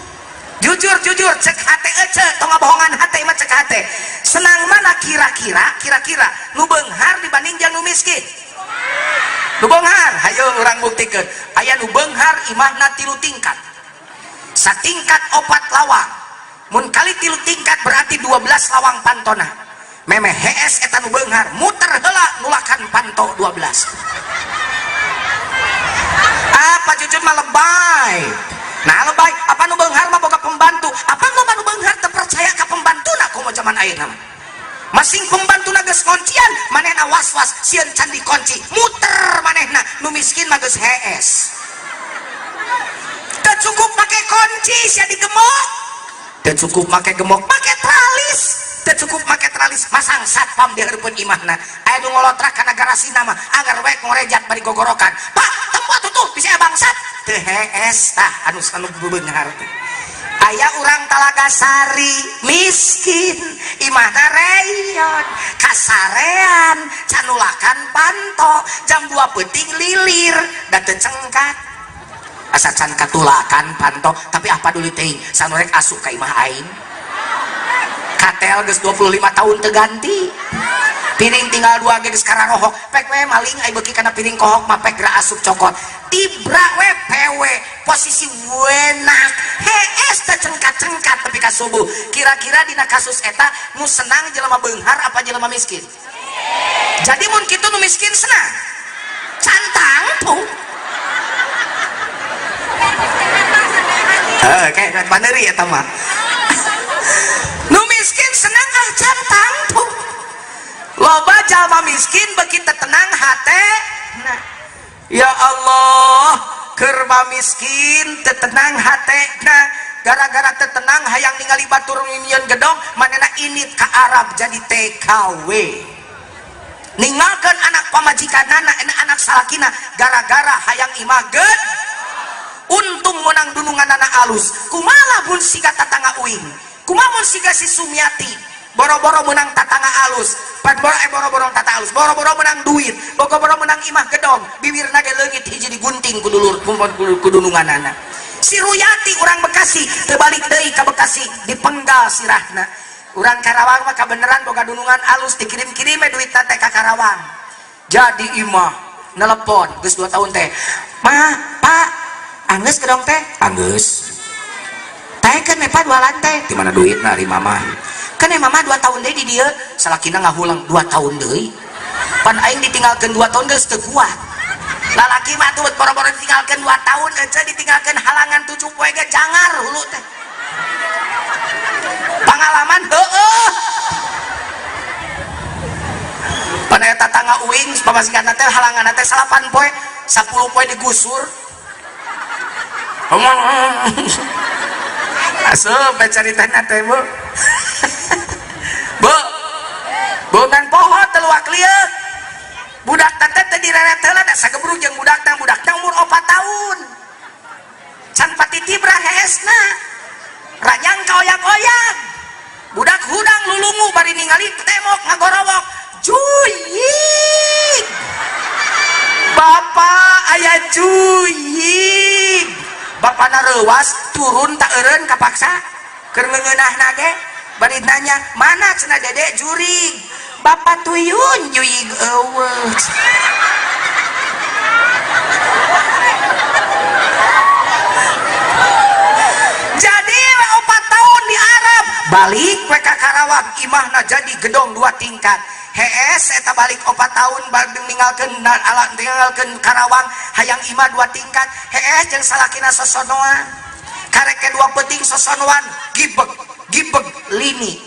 Jujur, jujur, cek hate ece, tong ngabohongan hate mah, cek hate. Senang mana kira-kira, kira-kira nu beunghar dibanding jeung nu miskin? Nu beunghar. Hayo urang buktikeun. Aya nu beunghar, imahna 3 tingkat. Satingkat 4 lawang. Mun kali 3 tingkat berarti 12 lawang pantona. Memeh hees eta nu beunghar, muter heula nulakan panto 12. Apa jujur mah lebay. Nah, lebay, apa nu beunghar mah boga pembantu? Apa nu nu beunghar teu percaya ka pembantuna komo zaman ayeuna mah? Masing pembantuna geus ngoncian, manehna was-was sieun can dikunci, muter manehna. Nu miskin mah geus hees. Teu cukup make kunci sia digemok. Teu cukup make gemok, make tralis. Teu cukup make tralis, masang satpam di hareupeun imahna. Aya nu ngolotrak kana garasina mah agar we ngorejat bari gogorokan. Pak, tempat tutup bisa bangsat. Teu hees tah anu anu beunghar teh. Aya urang Talagasari miskin, imahna reyon, kasarean, canulakan panto, jam 2 peuting lilir da teu cengkat. Asa can katulakan panto, tapi apa dulu teuing sanu rek asup ka imah aing. Katel geus 25 tahun teu ganti. Piring tinggal 2 ge geus kararohok, pek we maling ai beuki kana piring kohok mah pek geura asup cokot. Tibra we pewe, posisi wenak, hees teh cengkat-cengkat tepi ka subuh. Kira-kira dina kasus eta nu senang jelema beunghar apa jelema miskin? Jadi mun kitu nu miskin senang? Cantang tuh. Heuh, kayak pandeuri eta mah. Nu miskin senang ah cantang tuh. Loba jalma miskin beuki teu tenang hate. Nah, ya Allah, keur miskin teu tenang hate. Nah, gara-gara teu tenang hayang ningali batur nyieun gedong, manehna init ka Arab jadi TKW. Ninggalkeun anak pamajikanana, anak salakina gara-gara hayang imah ged. Untung menang dununganana alus. Kumaha mun siga tatangga uing? Kumaha mun siga si Sumiati? Boro-boro menang tatangga alus, pan boro boro-boro tata alus, boro-boro menang duit, boro-boro menang imah gedong, bibirna ge leungit hiji digunting ku dulur ku dununganana. Si Ruyati urang Bekasi teu balik deui ka Bekasi, dipenggal sirahna. Urang Karawang mah kabeneran boga dunungan alus, dikirim-kirim we duit teh ka Karawang. Jadi imah nelepon geus 2 tahun teh. Ma, Pak, anggeus gedong teh? Anggeus. Taekeun we Pak 2 lantai. Di mana duitna ari mama? Kan mama 2 tahun deui di dieu, salakina ngahulang 2 tahun deui. Pan aing ditinggalkeun 2 tahun geus teu kuat. Lalaki mah tuh boro-boro ditinggalkeun 2 tahun aja ditinggalkeun halangan 7 poe ge jangar hulu teh. Pengalaman heueuh. Pan aya tatangga uing pamajikanna teh halanganna teh 8 poe, 10 poe digusur. Asup caritana teh Bu. Bu. Bukan poho teluak lieuk. Budak teh teh direret heula da sagebrug jeung budakna, budakna umur 4 tahun. Can patitibra heesna. Ranyang kaoyak-oyak. Budak hudang lulungu bari ningali tembok ngagorowok. Juying. Bapak aya juying. Bapana reuwas turun tak eureun kapaksa. Keur ngeunahna ge bari nanya, "Mana cenah Dede jurig?" Bapak tuyun juying eueuh. Jadi 4 tahun di Arab, balik we ka Karawang, imahna jadi gedong 2 tingkat. Hees eta balik 4 tahun balik ninggalkeun ala ninggalkeun Karawang hayang imah 2 tingkat. Hees jeung salakina sosonoan. Karek ke 2 peuting sosonoan, gibeg gibeg lini.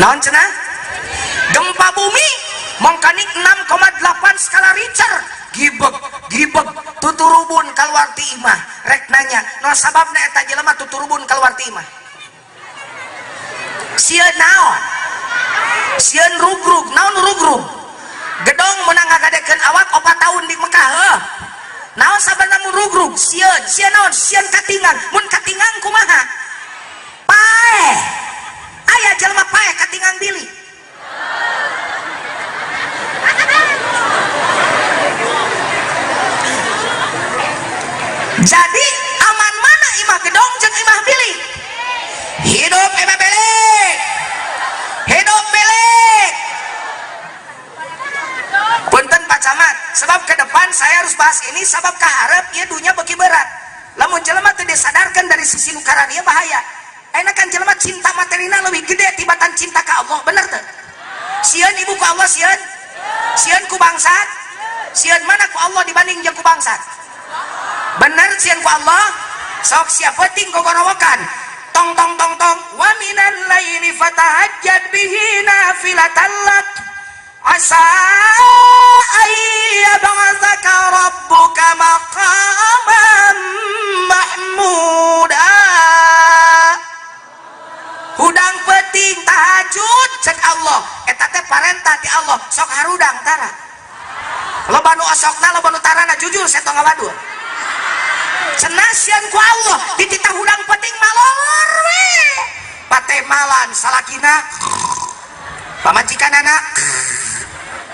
Naon cenah? Gempa bumi mongkanik 6,8 skala Richter. Gibeg gibeg tuturubun kaluar ti imah. Rek nanya, naon sababna eta jelema tuturubun kaluar ti imah? Sieun naon? Sieun rugrug, naon rugrug? Gedong menang ngagadekeun awak 4 tahun di Mekah heuh. Naon sababna mun rugrug? Sieun, sieun naon? Sieun katingang. Mun katingang kumaha? Paeh. Aya jelema paeh katingang bili. Jadi aman mana imah gedong jeung imah bilik? Hidup imah bilik. Hidup bilik. Punten Pak Camat, sebab ke depan saya harus bahas ini sebab kaharep ieu dunya beuki berat. Lamun jelema teu disadarkeun dari sisi nu kararieu bahaya. Enak kan jelema cinta materina leuwih gede tibatan cinta ka Allah, bener teu? Sieun ibu ku Allah sieun? Sieun ku bangsat? Sieun mana ku Allah dibanding jeung ku bangsat? Bener sieun ku Allah? Sok siap penting gogorowokan. Tong tong tong tong wa minal laili fatahajjad bihi nafilatan lak asa ayyab'atsaka rabbuka maqaman mahmuda. Hudang penting tahajud cek Allah eta teh parentah ti Allah sok harudang tara. Loba nu osokna loba nu tarana jujur saya tong ngawadur. Cenah sieun ku Allah dititah hudang penting malolor we. Patemalan salakina pamajikanana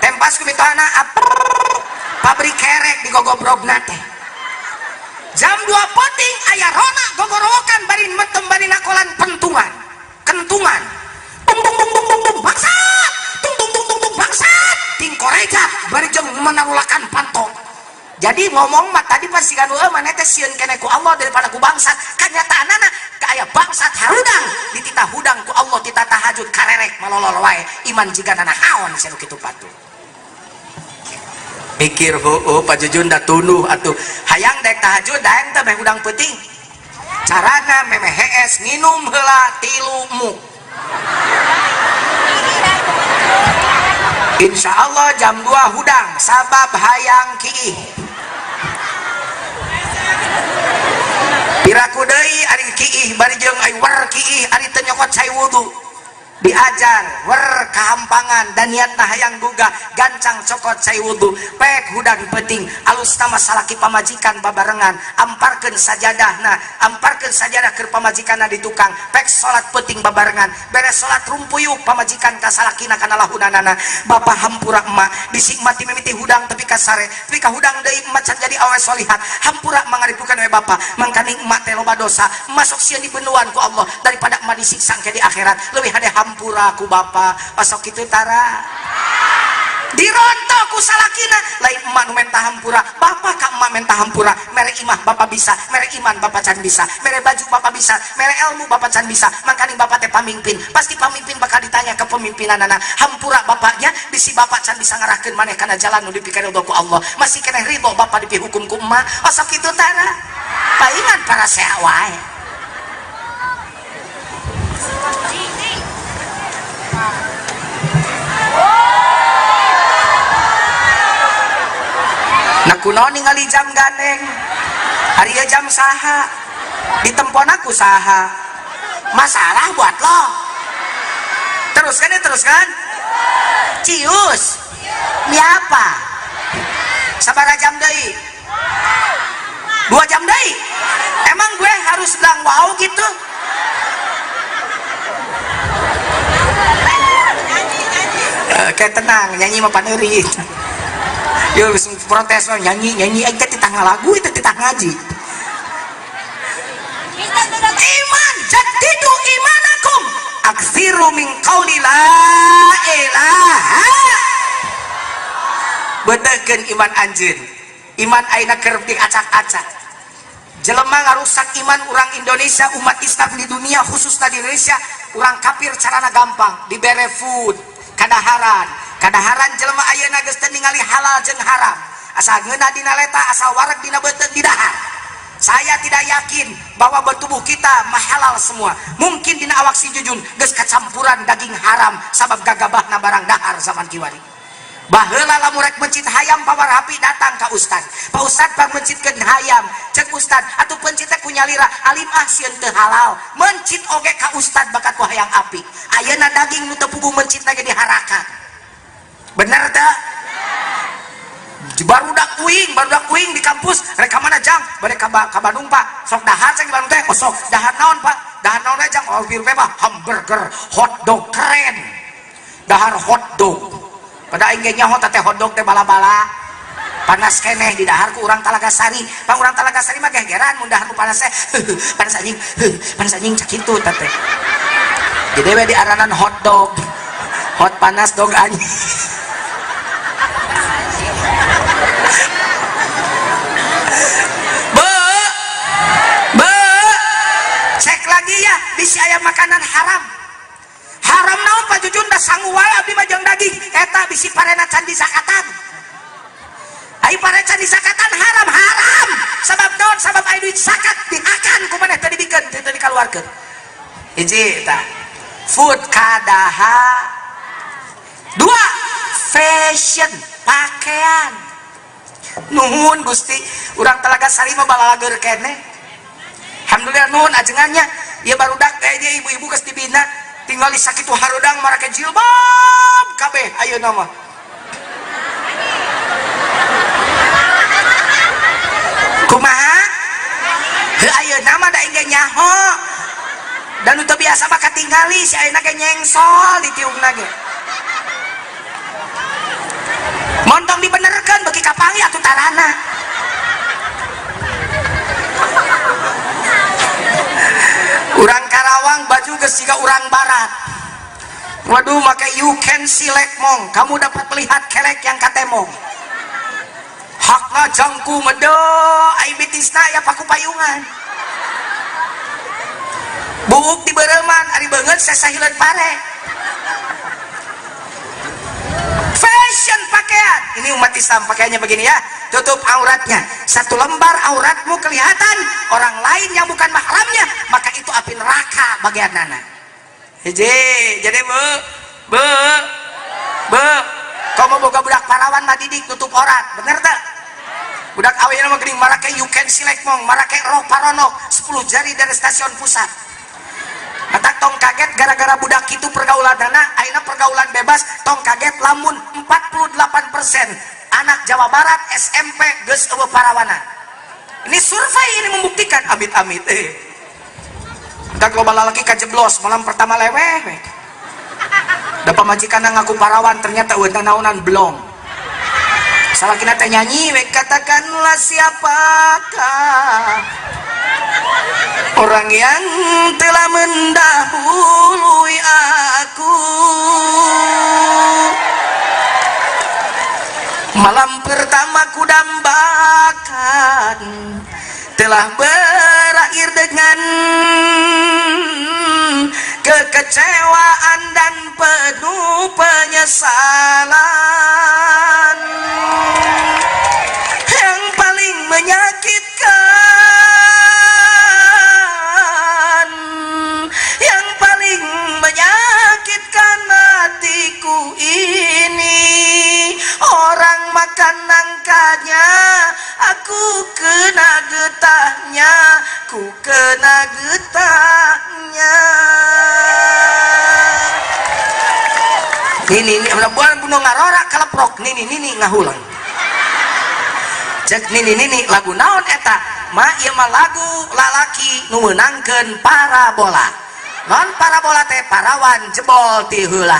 tempas ku mitohana pabrik kerek digogobrogna teh. Jam 2 penting aya rona gogorowokan bari metem bari nakolan pentungan kentungan tung tung tung tung tung tung bangsat tung tung tung tung tung bangsat ting korejat bari jeung menarulakan panto. Jadi ngomong mah tadi pasti kan eueuh maneh teh sieun keneh ku Allah daripada ku bangsat. Kanyataanana aya bangsat harudang dititah hudang ku Allah titah tahajud karerek malolol wae iman jigana naon sia nu kitu patuh. Mikir heueuh Pak Jujun da tunduh atuh hayang daek tahajud daeng teh meh hudang peuting. Carana memeh hees nginum heula 3 muk. Insya Allah jam 2 hudang sabab hayang kiih. Piraku deui ari kiih bari jeung ai war kiih ari teu nyokot cai wudu. Diajar wer kahampangan dan niatna hayang gugah gancang cokot cai wudu pek hudang penting alus nama salaki pamajikan babarengan amparkeun sajadahna, amparkeun sajadah keur pamajikanna di tukang pek salat penting babarengan beres salat rumpuyuk pamajikan ka salakina kana lahunanana. Bapak hampura emak bisi mati mimiti hudang tepi ka sare tepi ka hudang deui emak can jadi awe solihat hampura mangaripukan we bapak mangkaning emak teh loba dosa masuk sieun dibenuan ku Allah daripada emak disiksa ke di akhirat leuwih hade hampura ku bapak. Pasok kitu tara dirontok ku salakina lain emak nu menta hampura bapak ka emak menta hampura mere imah bapak bisa, mere iman bapak can bisa, mere baju bapak bisa, mere ilmu bapak can bisa mangkaning bapak teh pamimpin pasti pamimpin bakal ditanya kepemimpinanana hampura bapaknya bisi bapak can bisa ngarahkeun maneh kana jalan nu dipikeun ku Allah masih keneh ridho bapak dipihukum ku emak. Osok kitu tara palingan para seha wae. Nah kunaon ningali jam gandeng hari ieu jam saha ditempon aku saha masalah buat lo teruskan ya teruskan cius ini apa sabaraha jam deui 2 jam deui emang gue harus bilang wow gitu. Oke tenang nyanyi mah paneuri. Yo protes mah nyanyi nyanyi aing teh titah ngalagu itu titah ngaji. Iman jadidu imanakum aktsiru min qauli la ilaha. Bedekeun iman anjeun. Iman ayeuna keur diacak-acak. Jelema ngarusak iman urang Indonesia, umat Islam di dunia khususnya di Indonesia, urang kafir carana gampang, dibere food, kadaharan. Kadaharan jelema ayeuna geus teu ningali halal jeung haram. Asal ngeunah dina leta, asal wareg dina beuteung didahar. Saya tidak yakin bahwa bertubuh kita mahalal semua. Mungkin dina awak si Jujun geus kacampuran daging haram sabab gagabahna barang dahar zaman kiwari. Baheula lamun rek mencit hayam pawarhapi datang ka ustad. Pak ustad pang mencitkeun hayam. Cek ustad atuh pencit teh ku nyalira alim ah sieun teu halal. Mencit oge ka ustad bakat ku hayang api. Ayeuna daging nu teu puguh mencitna ge diharakan. Bener teu? Barudak uing di kampus rek ka mana jang? Bade ka Bandung Pak. Sok dahar cek di Bandung teh. Oh sok dahar naon Pak? Dahar naon we jang? Oh bieu mah hamburger, hotdog keren. Dahar hotdog. Pada aing ge nyaho teh hotdog teh bala-bala. Panas keneh di dahar ku urang Talagasari. Pang urang Talagasari mah gegeran mun dahar ku panas teh. Panas anjing, panas anjing cak kitu teh. Jadi we diaranan hotdog. Hot panas dog anjing. Be, be, cek lagi ya, bisi aya makanan haram. Haram naon Pak Jujun da sangu wae abdi mah jeung daging. Eta bisi parena can disakatan. Ai pare can disakatan haram haram. Sabab naon? Sabab ai duit sakat dihakan ku maneh teu dibikeun, teu dikaluarkeun. Hiji eta. Food kadaha. Dua, fashion, pakaian. Nuhun Gusti, urang Talagasari mah balalager keneh. Alhamdulillah nuhun ajengannya. Ieu barudak kayaknya ibu-ibu geus dibina tinggal di sakitu harudang marake jilbab kabeh ayeuna mah. Kumaha? Heuh ayeuna mah da aing ge nyaho. Dan nu teu biasa mah katingali si ayeuna ge nyengsol di tiungna ge. Montong dibenerkeun beuki kapangi atuh tarana. Urang Karawang baju geus siga urang barat. Waduh make you can see lekmong, kamu dapat melihat kelek yang katemong. Hakna jangku mede ai bitisna aya paku payungan. Buuk di beureman ari beungeut sasahileun pare. Fashion pakaian. Ini umat Islam pakaiannya begini ya. Tutup auratnya. Satu lembar auratmu kelihatan orang lain yang bukan mahramnya, maka itu api neraka bagian nana. Hiji, jadi bu, bu, bu, kau mau boga budak parawan mah didik tutup aurat, bener tak? Budak awewe mah geuning marake you can select mong, marake rok paronok 10 jari dari stasiun pusat. Matak tong kaget gara-gara budak itu pergaulanana, ayeuna pergaulan bebas, tong kaget lamun 48% anak Jawa Barat SMP geus eueuh parawanan. Ini survei ini membuktikan amit-amit. Entar loba lalaki kajeblos malam pertama leweh. Da pamajikan ngaku parawan ternyata eueuh naonan belum. Salakina teh nyanyi we, katakanlah siapakah orang yang telah mendahului aku. Malam pertama ku dambakan telah berakhir dengan kekecewaan dan penuh penyesalan. Yang paling menyakitkan, yang paling menyakitkan hatiku ini, orang makan nangkanya, aku kena getahnya, ku kena getahnya. Nini nini bukan bunuh ngarora kaleprok, nini nini ngahulang. Cek nini nini lagu naon eta? Ma ieu mah lagu lalaki nu meunangkeun parabola. Non parabola teh parawan jebol ti heula.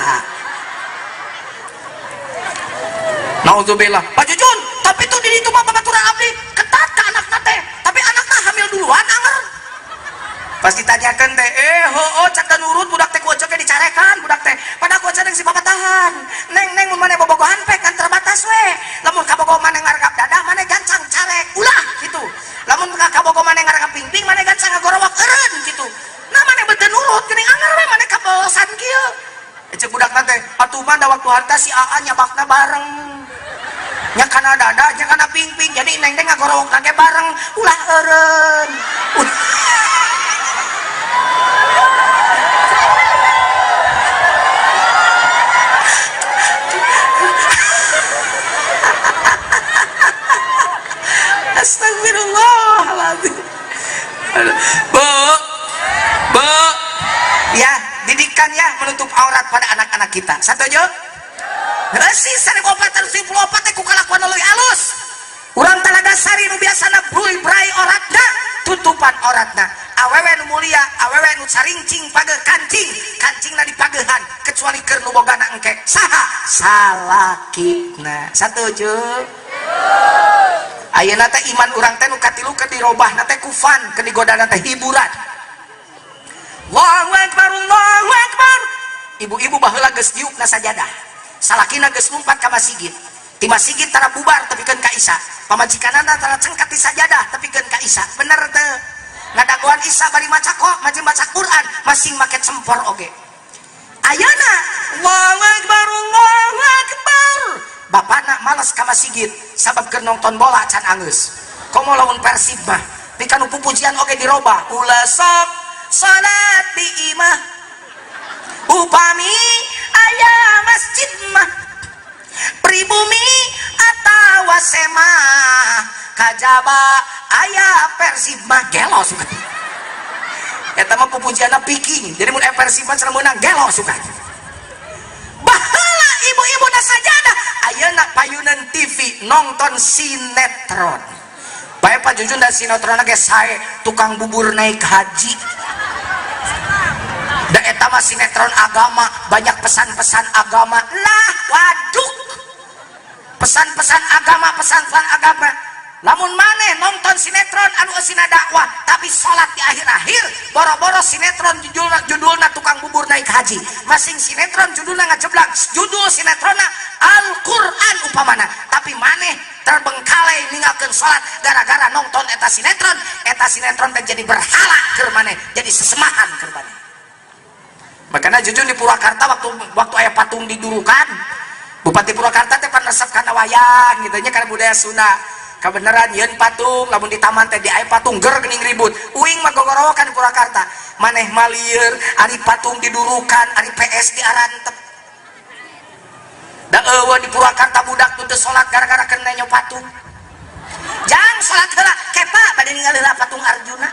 Nauzubillah. Pak Jujun, tapi tuh di ditu mah babaturan abdi ketat ka anakna teh, tapi anakna hamil duluan anger. Pasti tanyakeun teh, heueuh cak teu nurut budak teh ku ojek ge dicarekan budak teh. Padahal ku ojek si papatahan. Neng neng mun maneh bobogohan pek kan terbatas we. Lamun kabogoh maneh ngargap dadah maneh gancang carek ulah gitu. Lamun kabogoh maneh ngargap pingping maneh gancang ngagorowok eureun gitu. Nah maneh beuteun nurut geuning anger we maneh kabolosan kieu. Cek budak teh, atuh mah da waktu harta si AA nyabakna bareng. Nya kana dada, nya kana pingping. Jadi neng teh ngagorowok ge bareng, ulah eureun. Astagfirullahaladzim. Bu, bu, ya didikan ya menutup aurat pada anak-anak kita. Satuju? Resi 1474 teh ku kalakuan leuwih alus. Urang Talaga Sari nu biasana bruy bray oratna, tutupan oratna. Awewe nu mulia, awewe nu caringcing pageuh kancing, kancingna dipagehan kecuali keur nu bogana engke. Saha? Salakina. Satuju? Ayeuna teh iman urang teh nu katilu keur dirobahna teh kufan, keur digodana teh hiburan. Allahu akbar, Allahu akbar. Ibu-ibu baheula geus diukna sajadah. Salakina geus lumpat ka masjid. Ti masjid tara bubar tepikeun ka Isa. Pamajikanana tara cengkat ti sajadah tepikeun ka Isa. Bener teu? Ngadagoan Isa bari maca kok, maca maca Quran, masing make cempor oge. Ayeuna Allahu akbar, Allahu akbar. Bapana males ka masjid sabab keur nonton bola can anggeus. Komo lamun Persib mah, pika nu pupujian oge dirobah. Ulah sok salat di imah. Upami aya masjid mah pribumi atawa semah kajaba aya Persib mah gelo suka. Eta mah pupujianna piking. Jadi mun aya Persib mah cenah meunang gelo suka. Baheula ibu-ibu na sajadah, ayeuna payunan TV nonton sinetron. Bae Pak Jujun dan sinetron ge sae tukang bubur naik haji. Da eta mah sinetron agama, banyak pesan-pesan agama. Lah, waduh. Pesan-pesan agama, pesan-pesan agama. Lamun maneh nonton sinetron anu eusina dakwah, tapi salat di akhir-akhir, boro-boro sinetron judulna tukang bubur naik haji. Masing sinetron judulna ngajeblak, judul sinetronna Al-Qur'an upamana, tapi maneh terbengkalai ninggalkeun salat gara-gara nonton eta sinetron teh jadi berhala keur maneh, jadi sesemahan keur maneh. Makanya jujur di Purwakarta waktu aya patung didurukan, Bupati Purwakarta teh pan resep kana wayang gitu nya, kana budaya Sunda. Kabeneran yeun patung lamun di taman teh di aya patung ger geuning ribut. Uing mah gogorowokan di Purwakarta. Maneh malieur ari patung didurukan, ari PS diarantep. Da eueuh di Purwakarta budak nu teu salat gara-gara kena nenyo patung. Jang salat heula, kepa bade ningali heula patung Arjuna.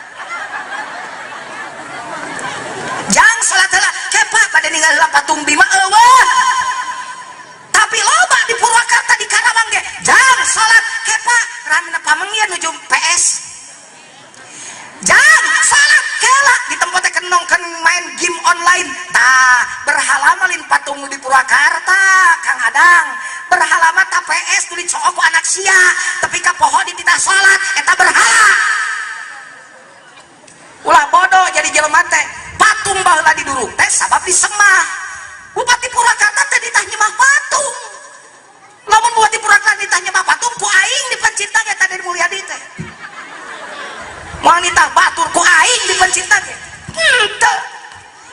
Jang salat heula kepa bade ninggal heula patung Bima eueuh. Tapi loba di Purwakarta di Karawang ge jang salat kepa ramena pamengian nuju PS. Jang salat kela di tempat teh kenong main game online. Tah berhala malin patung di Purwakarta Kang Adang. Berhala mah ta PS nu dicook ku anak sia tapi ka poho dititah salat eta berhala. Ulah bodoh jadi jelema teh. Patung baheula diduruk teh sabab disemah. Bupati Purwakarta teh ditah nyemah patung. Lamun Bupati Purwakarta ditah nyemah patung ku aing dipencinta ge tadi Mulyadi teh. Moal nitah batur ku aing dipencinta ge. Henteu.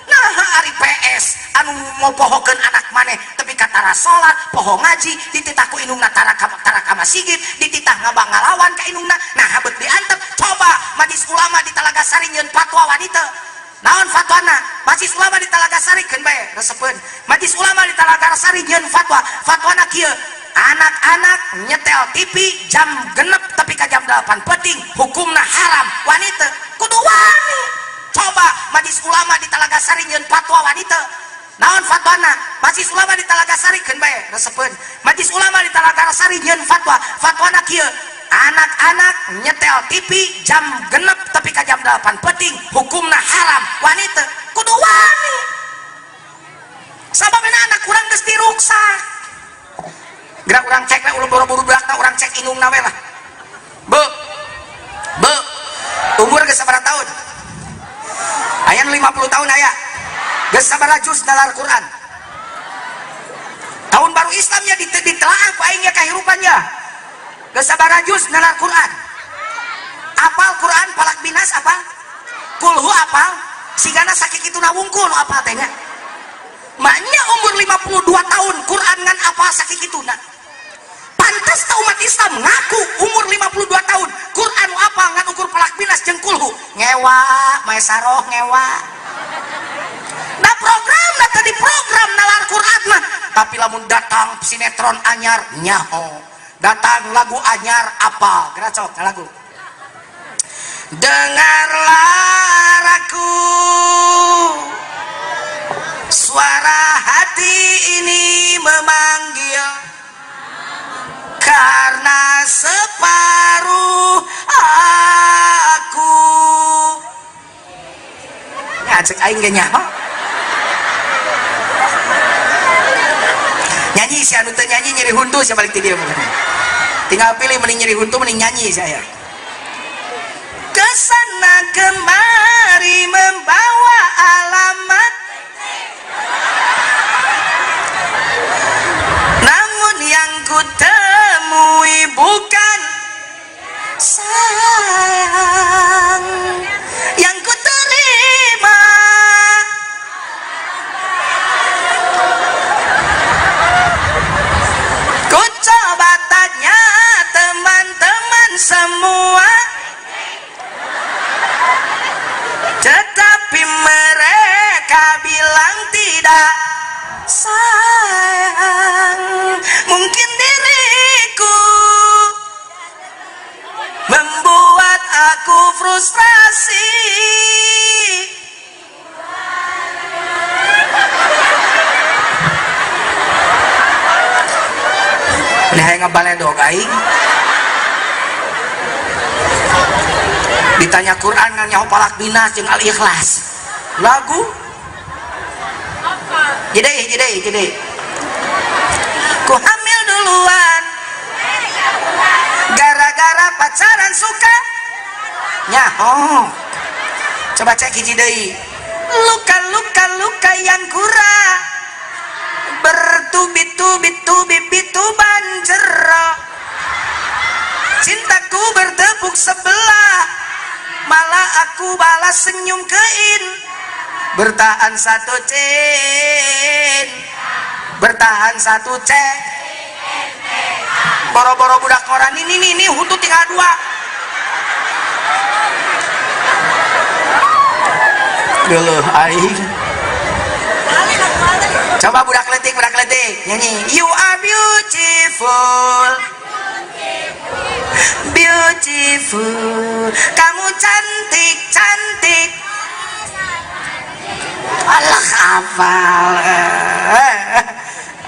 Nah ari PS anu mopohokeun anak maneh tapi katara salat, poho ngaji, dititah ku indungna tara ka masigit, dititah ngabang ngalawan ka indungna, nah beut diantep. Coba Majelis Ulama di Talaga Sari nyeun fatwa wanita. Naon fatwana? Majelis Ulama di Talaga Sari keun bae resepeun. Majelis Ulama di Talaga Sari nyeun fatwa. Fatwana kieu, anak-anak nyetel TV jam genep tapi ka jam 8 penting hukumna haram wanita kudu wani. Coba Majelis Ulama di Talaga Sari nyeun fatwa wanita. Naon fatwana? Majelis Ulama di Talaga Sari keun bae resepeun. Majelis Ulama di Talaga Sari nyeun fatwa. Fatwana kieu, anak-anak nyetel TV jam genep tapi ka jam 8 penting hukumna haram wanita kudu wani. Sabab anak kurang geus diruksak. Gerak urang cek we ulah boro-boro budak urang cek indungna we lah. Bu. Bu. Umur geus sabaraha tahun? Aya 50 tahun aya. Geus sabaraha juz nalar Quran? Tahun baru Islamnya ditelaah ku aing nya kahirupannya. Geus sabaraha juz nalar Quran? Apal Quran Falaq Binas apal? Kulhu apal? Sigana sakituna wungkul nu apal teh nya. Maknya umur 52 tahun Quran ngan apal sakituna. Pantas ta umat Islam ngaku umur 52 tahun Quran apal ngan ukur Falaq Binas jeung kulhu. Ngewa, maesaroh ngewa. Nah program nah tadi program nalar Quran mah, tapi lamun datang sinetron anyar nyaho, datang lagu anyar apal. Geura cok lagu. Dengarlah aku, suara hati ini memanggil, karena separuh aku. Ngajak aing ge nyaho. Nyanyi si anu teu nyanyi nyeri huntu sia balik ti dieu. Tinggal pilih mending nyeri huntu mending nyanyi saya. Kesana kemari membawa alamat, namun yang ku temui bukan sayang yang ku terima. Ku coba tanya teman-teman semua, tetapi mereka bilang tidak sayang. Mungkin diriku membuat aku frustrasi. Ini hayang ngabaledog aing. Ditanya Quran ngan nyaho Falaq Binas jeung Al-Ikhlas. Lagu jadi. Ku hamil duluan gara-gara pacaran suka nyaho. Coba cek hiji deui. Luka-luka luka yang kurang bertubi-tubi tubi banjero. Cintaku bertepuk sebelah, malah aku balas senyum kein. Bertahan satu cin, bertahan satu c. Boro-boro budak koran ini nih huntu tinggal dua. Geuleuh aing. Coba budak letik nyanyi. You are beautiful, beautiful. Kamu cantik, cantik. Alah hafal.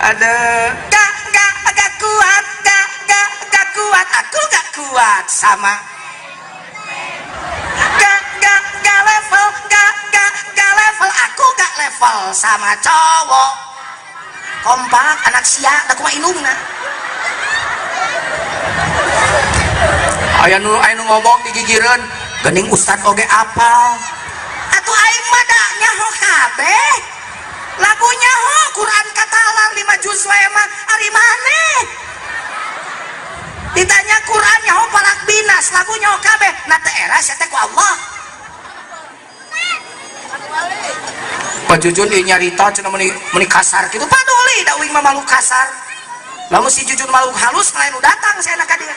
Aduh, gak gak gak kuat, gak gak gak kuat, aku gak kuat sama. Gak gak gak level, gak gak gak level, aku gak level sama cowok. Kompak anak sia, da kumaha indungna. Aya nu ngomong digigireun, geuning ustad oge apal. Atuh aing mah da nyaho kabeh. Lagu nyaho Quran katalar 5 juz wae mah ari maneh. Ditanya Quran nyaho palak binas, lagu nyaho kabeh. Na teu era sia teh ku Allah. Pak Jujun ieu nyarita cenah meuni kasar kitu paduli da uing mah malu kasar. Lamun si Jujun malu halus lain nu datang saena ka dieu.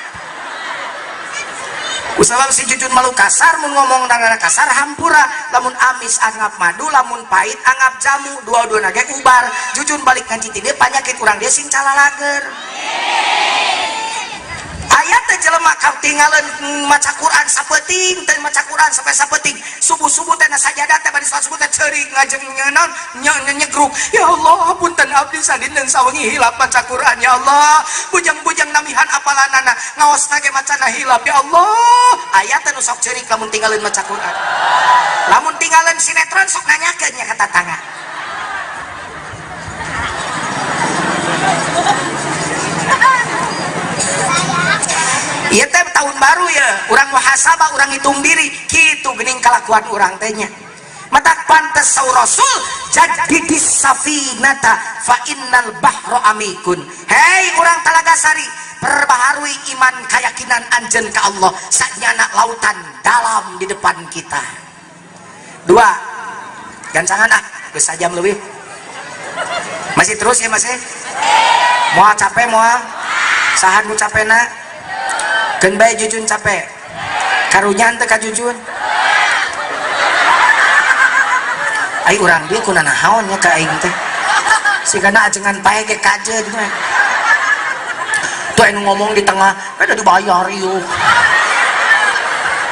Usabab si Jujun malu kasar mun ngomong dangana kasar hampura, lamun amis anggap madu, lamun pahit anggap jamu, dua-duana ge ubar. Jujun balik ngaji ti dieu panyakit urang dia sing calalager. Aya teh jelema katinggalan maca Quran sapeuting teh maca Quran sampai sapeuting, subuh-subuh teh na sajadah teh bari salat subuh teh ceurik ngajeng naon nyegruk. Ya Allah, punten abdi sadinten sawengi hilap maca Quran ya Allah. Bujang-bujang namihan apalanana ngaosna ge macana hilap ya Allah. Aya teh nu sok ceurik lamun tinggalin maca Quran. Lamun tinggalin sinetron sok nanyakeun nya ka tatangga. Ieu teh tahun baru ya, urang muhasabah, urang hitung diri, kitu geuning kalakuan urang teh nya. Matak pantes saur Rasul, jadidis safinata fa innal bahra amikun. Hei urang Talagasari, perbaharui iman keyakinan anjeun ka Allah, sanyana lautan dalam di depan kita. Dua, gancangan ah, geus sajam leuwih. Masih terus ya masih? Moal capek moal? Saha nu capena? Keun bae Jujun capek. Karunya teu ka Jujun? Ai urang dieu kuna naon nya ka aing teh. Sigana ajengan pae ge kajeun we. Tuh anu ngomong di tengah, beda dibayar ieu.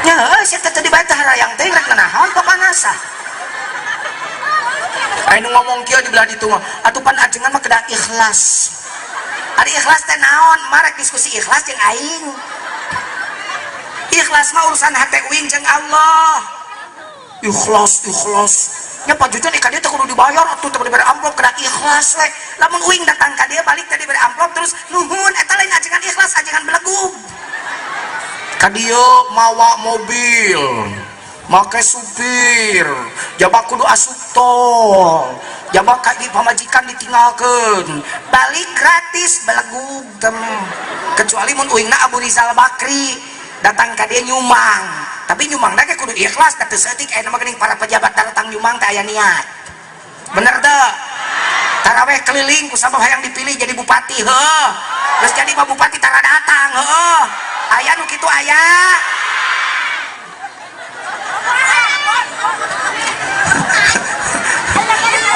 Nya heuh sia teh teu dibayar teh harayang teh rek nanaon papanasah. Anu ngomong kieu di belah ditu mah, atuh pan ajengan mah kedah ikhlas. Ari ikhlas teh naon? Marek diskusi ikhlas jeung aing. Ikhlas mah urusan hate uing jeung Allah. Ikhlas, ikhlas. Nya Pak Jujun ka dieu teh kudu dibayar atuh teh dibere amplop kedah ikhlas we. Lamun uing datang ka dieu balik teh dibere amplop terus nuhun eta lain ajengan ikhlas, ajengan belegug. Ka dieu mawa mobil, make supir, jaba kudu asup tol, jaba ka di pamajikan ditinggalkeun, balik gratis belegug tem. Kecuali mun uingna Abu Rizal Bakri datang ka dia nyumang, tapi nyumang ge kudu ikhlas da teu saeutik aya mah geuning para pejabat datang nyumang teh aya niat. Bener teu? Taraweh keliling ku sabab hayang dipilih jadi bupati heuh. Geus jadi mah bupati tara datang heuh. Aya nu kitu aya.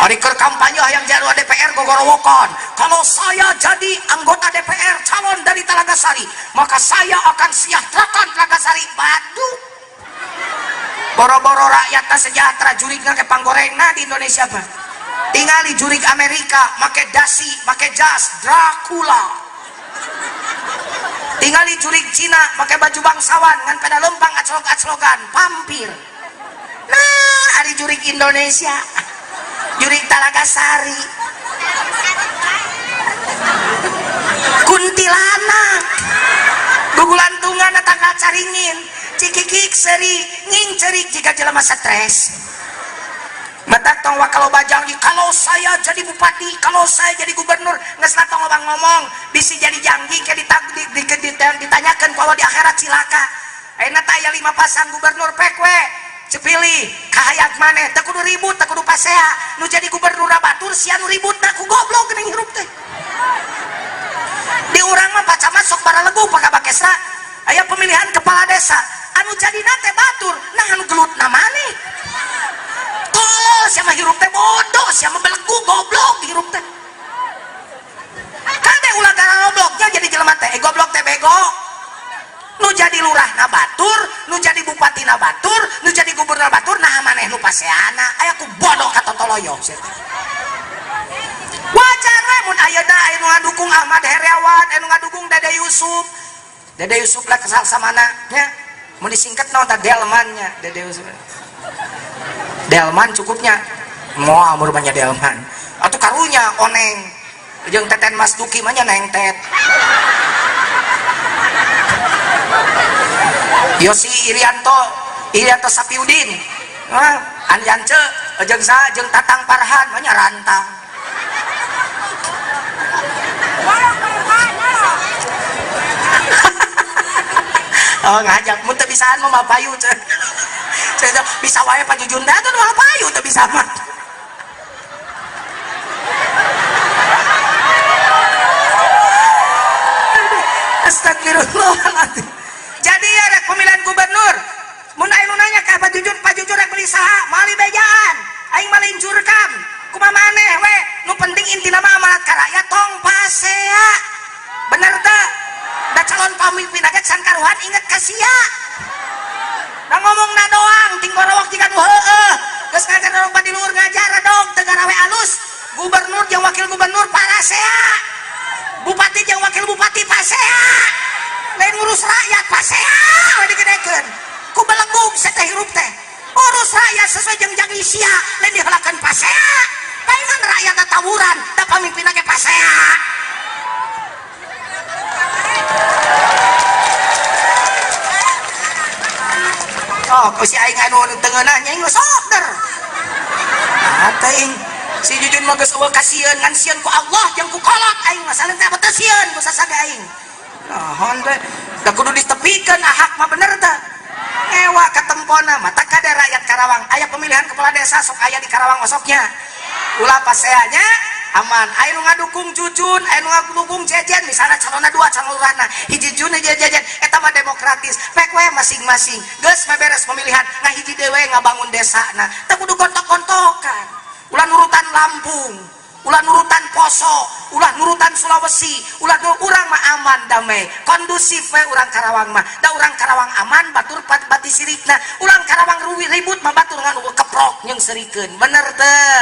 Ari keur kampanye hayang jadi DPR gogorowokon. Kalau saya jadi anggota DPR calon dari Talagasari, maka saya akan sejahterakan Talagasari. Badu. Boro-boro rakyat teh sejahtera jurigna ke panggorengna di Indonesia mah. Tingali jurig Amerika make dasi, make jas Dracula. Tingali jurig Cina make baju bangsawan ngan pada lempang aclok-aclokan pampir. Nah, ari jurig Indonesia jurig Talagasari kuntilanak gugulantungan tanggal caringin cikikik seri nging cerik jika jelema stres. Mata tong kalau bajang kalau saya jadi bupati, kalau saya jadi gubernur, geus tong loba ngomong, bisi jadi janji ke ditanyakeun kalau di akhirat cilaka. Ayeuna teh aya 5 pasang gubernur pek we. Cepilih kahayang maneh teu kudu ribut, teu kudu pasea. Nu jadi gubernur batur sia nu ribut teh ku goblok geuning hirup teh. Di urang mah Pak Camat sok baralegu Pak Kabakesra. Aya pemilihan kepala desa, anu jadina teh batur, nah anu gelutna maneh. Tolol sia mah hirup teh bodoh, sia mah belegu goblok hirup teh. Kade ulah gara gobloknya jadi jelema teh, goblok teh bego. Nu jadi lurah na batur, nu jadi bupati na batur, nu jadi gubernur batur, nah maneh nu paseana. Aya ku bodoh katotoloyo. Wajar we mun ayeuna aya nu ngadukung Ahmad Heriawan, aya nu ngadukung Dede Yusuf. Dede Yusuf lah kesal samana nya. Mun disingkat naon tah Delman nya, Dede Yusuf. Delman cukupnya. Moal mun banyak Delman. Atuh karunya oneng. Jeung Teten Mas Duki mah nya nengtet. Yosi Irianto, Irianto Sapiudin. Ah, Anjance jeung saha jeung Tatang Farhan mah nya rantang. Oh ngajak mun teu bisaan mah payu ceu. Bisa wae Pak Jujun da teh mah payu teu bisa mah. Astagfirullahaladzim. Jadi ya rek pemilihan gubernur. Mun aya nu nanya ka Pak Jujun, Pak Jujun rek beli saha? Moal bejaan. Aing mah lincurkan. Kumaha maneh we? Nu penting intina mah amanat ka rakyat tong pasea. Bener teu? Da calon pamimpin ge can karuhan inget ka sia. Da ngomongna doang tinggorowok jiga nu heueuh. Geus ngajar dong di luhur ngajar dong teu garawe alus. Gubernur jeung wakil gubernur parasea. Bupati jeung wakil bupati pasea. Lain ngurus rakyat pasea we digedekeun. Ku belegug teh hirup teh. Urus rakyat sesuai jeung janji sia, lain dihelakeun pasea. Palingan rakyat tawuran, da pamimpinna ge pasea. Oh, si aing anu tengeunah nya aing sok der. Aing si Jujun mah geus eueuh kasieun ngan sieun ku Allah jeung ku kolot aing mah salin teh teu sieun ku sasaga aing. Naon teh da kudu ditepikeun hak mah bener teh. Ewa katempona mata kade rakyat Karawang aya pemilihan kepala desa sok aya di Karawang osoknya. Ulah paseanya aman. Aya nu ngadukung Jujun, aya nu ngadukung Jejen, misalnya calonna dua calon lurahna, hiji Jujun hiji Jejen, eta mah demokratis. Pek we masing-masing. Geus beres pemilihan, ngahiji dewe ngabangun desana. Teu kudu gontok-gontokan. Ulah nurutan Lampung, ulah nurutan Poso, ulah nurutan Sulawesi, ulah urang mah aman damai, kondusif we urang Karawang mah. Da urang Karawang aman batur bati sirikna, urang Karawang ruwi ribut mah batur ngan keprok jeung serikeun. Bener teu?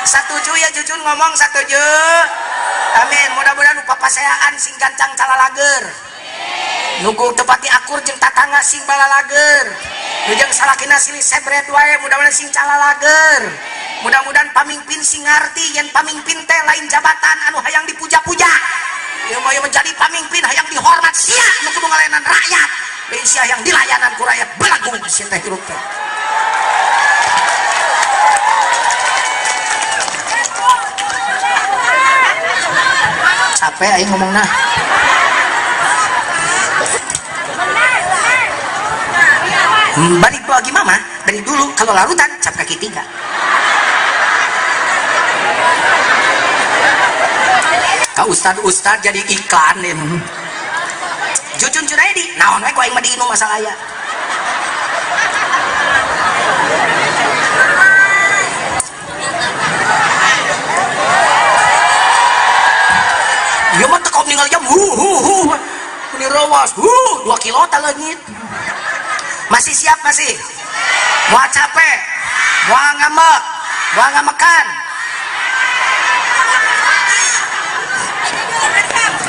Satuju ya Jujun ngomong satuju. Amin. Mudah-mudahan nu papaseaan sing gancang calalager. Nugu tepati akur jeung tatangga sing balalager. Nu jeung salakina silih sebret wae mudah-mudahan sing calalager. Mudah-mudahan pamimpin sing ngarti yen pamimpin teh lain jabatan anu hayang dipuja-puja. Ieu mah menjadi pamimpin hayang dihormat sia nu kudu ngalayanan rakyat. Lain sia yang dilayanan ku rakyat belagu sia teh hirup teh. Capek aing ngomongna. Balik lagi mama dari dulu kalau larutan cap kaki tiga. Ka ustad-ustad jadi iklan nih. Jujun Junaidi, naon we ku aing mah diinum masalah aya. Ieu mah teu ninggal jam hu hu hu. Ini rawas, hu 2 kilo ta leungit. Masih siap masih? Moal capek? Moal ngambek? Moal ngamekan?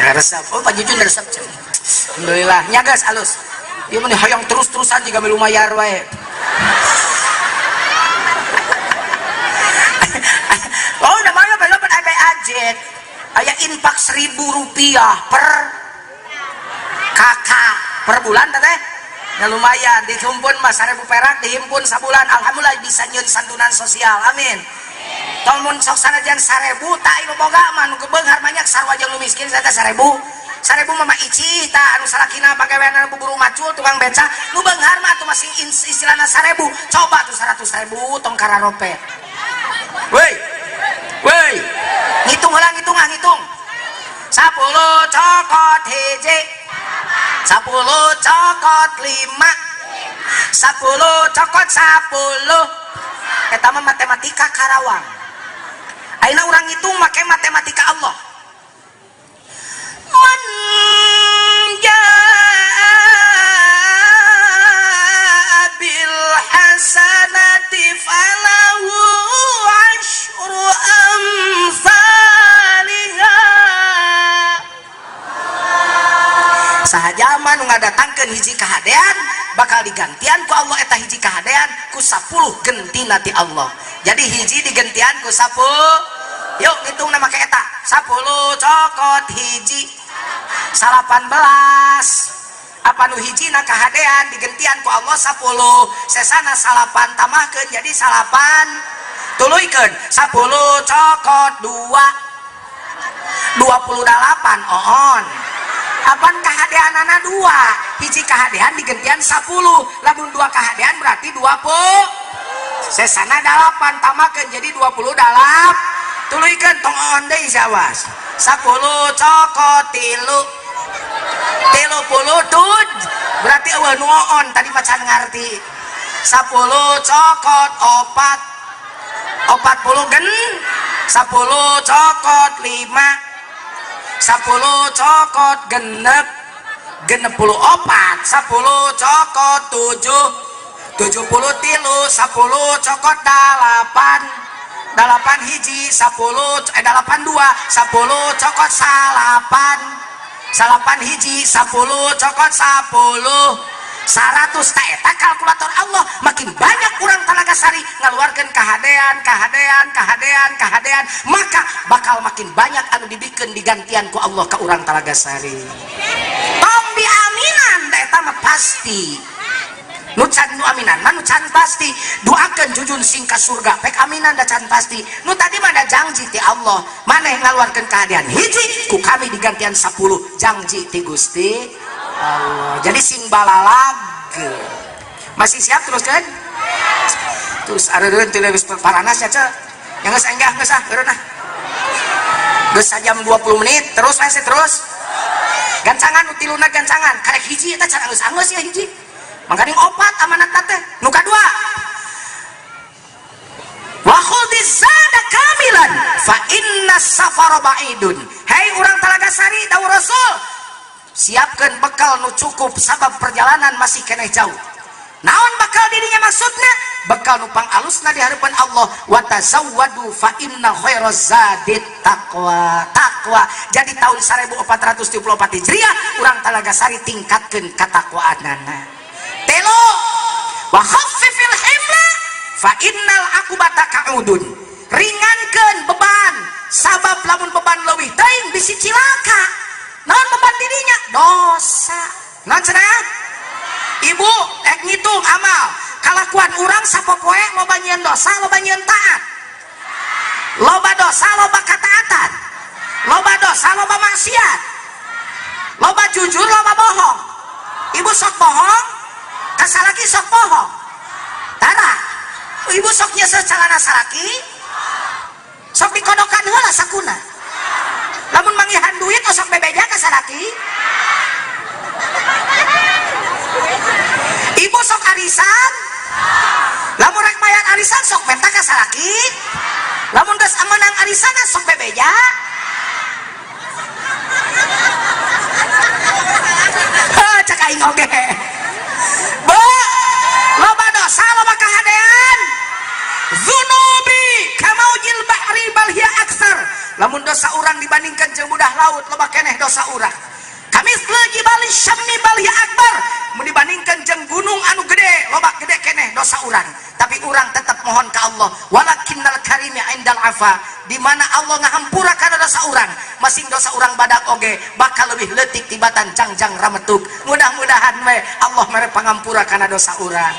Resep. Oh, Pak Jujun resep. Alhamdulillah. Nya geus alus. Ieu mah hayang terus-terusan jiga milu mayar wae. Oh, namanya belum ABAJ. Aya infak 1.000 rupiah per kakak per bulan teh. Ya lumayan dihimpun mah 1.000 perak dihimpun sabulan alhamdulillah bisa nyeun santunan sosial. Amin. Tong mun sok sanajan 1.000 tah ieu boga mah nu kebeunghar banyak sarua jeung nu miskin saya teh 1.000. 1.000 mah ici tah anu salakina pagawean buburu macul tukang beca nu beunghar mah atuh masih istilahna 1.000. Coba tuh 100.000 tong kararopet. Woi. Woi. Ngitung heula ngitung ah ngitung. 10 cokot hiji. 10 cokot 5. 10 cokot 10. Eta mah matematika Karawang. Ayeuna urang ngitung make matematika Allah. Man jaa Saha jalma nu ngadatangkeun hiji kahadean bakal digantian ku Allah eta hiji kahadean ku 10 gentina ti Allah. Jadi hiji digentian ku 10. Yuk ngitung nama ke eta. 10 cokot hiji 18. Apa nu hijina kahadean digentian ku Allah 10, sesana 9 tambahkeun jadi 9, tuluykeun 10 cokot 2 28 oon. Apan kahadeanana 2, hiji kahadean digentian 10, lamun 2 kahadean berarti 20, sesana 8 tambahkeun jadi 28, tuluykeun tong oon deui sawas 10 cokot 3 37, berarti eueuh nu oon tadi macan ngarti. 10 cokot 4 40 gen 10 cokot 5 10 cokot genep 64 10 cokot 7 73 10 cokot 8 8 hiji 10 8 2 10 cokot 9 9 hiji 10 cokot 10 100. Ta eta kalkulator Allah. Makin banyak urang Talagasari ngaluarkeun kahadean kahadean kahadean kahadean, maka bakal makin banyak anu dibikeun digantian ku Allah ka urang Talagasari. Tong diaminan da eta mah pasti nu can nu aminan mah nu can pasti. Doakeun Jujun sing ka surga, pek aminan da can pasti. Nu tadi mah da janji ti Allah, maneh ngaluarkeun kahadean hiji ku kami digantian 10, janji ti Gusti Allah. Jadi sing balalag. Masih siap terus kan? Terus areureun teu geus paranas ya, ce. Yang geus enggah geus ah, eureun ah. Geus sajam 20 menit, terus masih terus. Gancangan nu tiluna gancangan, karek hiji eta can anggeus-anggeus ya hiji. Mangkaning opat amanat teh. Nu kadua, wa khudiz zada kamilan fa inna safara ba'idun. Hei urang Talagasari, dawuh Rasul, siapkan bekal nu cukup sabab perjalanan masih keneh jauh. Naon bekal dirinya maksudnya? Bekal nu pangalusna di hadapan Allah. Wa tazawwadu fa inna khairaz zadit taqwa. Taqwa. Jadi tahun 1434 Hijriah urang Talagasari tingkatkeun katakwaanana. Telo, wa khaffifil himla fa innal akubata ka'udun. Ringankeun beban sabab lamun beban leuwih teuing bisi cilaka. Naon beban dirinya? Dosa. Naon cenah? Ibu ek ngitung amal kalakuan urang sapopoe, loba nyieun dosa, loba nyieun taat, loba dosa, loba kataatan, loba dosa, loba maksiat, loba jujur, loba bohong. Ibu sok bohong ka salaki? Sok bohong tara? Ibu sok nyesel calana salaki? Sok dikodokan heula sakuna? Lamun manggihan duit sok bebeja ka salaki? Ibu sok arisan? Lamun rek mayar arisan sok menta ka salaki? Lamun geus menang arisan sok bebeja? Heuh, cek aing oge. Bu, loba dosa, loba kahadean. Zunubi kamaujil bahri bal hiya aksar. Lamun dosa urang dibandingkan jeung budah laut, loba keneh dosa urang. Kamisle jibali syammi bal hiya akbar. Mun dibandingkan jeung gunung anu gede, loba gede keneh dosa urang. Tapi urang tetap mohon ke Allah, walakinnal karimi indal afa, di mana Allah ngahampura kana dosa urang. Masing dosa urang badak oge bakal lebih leutik tibatan jangjang rametuk. Mudah-mudahan we Allah mere pangampura kana dosa urang.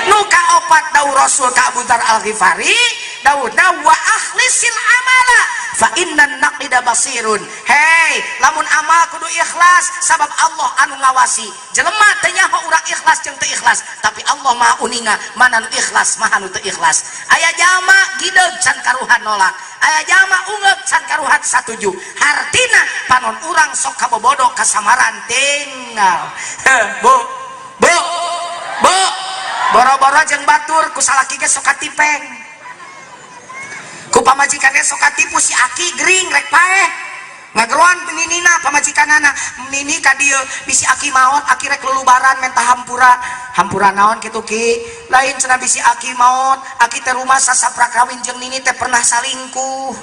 Nu kaopat, dawuh Rasul ka Abu Dzar Al-Ghifari, dawuhna wa akhlisil amala fa innan naqida basirun. Hei, lamun amal kudu ikhlas sabab Allah anu ngawasi. Jelema teu nyaho urang ikhlas jeung teu ikhlas, tapi Allah Maha uninga mana nu ikhlas, maha nu teu ikhlas. Aya jalma gideug can karuhan nolak, aya jalma ungeuk can karuhan satuju. Hartina panon urang sok kabobodo kasamaran tinggal. Bu, bu, bu, boro-boro jeung batur, ku salaki ge sok katipeng, ku pamajikan ge sok katipu. Si aki gering rek paeh, ngageroan ninina pamajikanana, "Nini, ka dieu, bisi aki maot, aki rek lulubaran menta hampura." "Hampura naon kitu, Ki?" "Lain," cenah, "bisi aki maot, aki teh rumah sasaprak kawin jeung nini teh pernah salingkuh."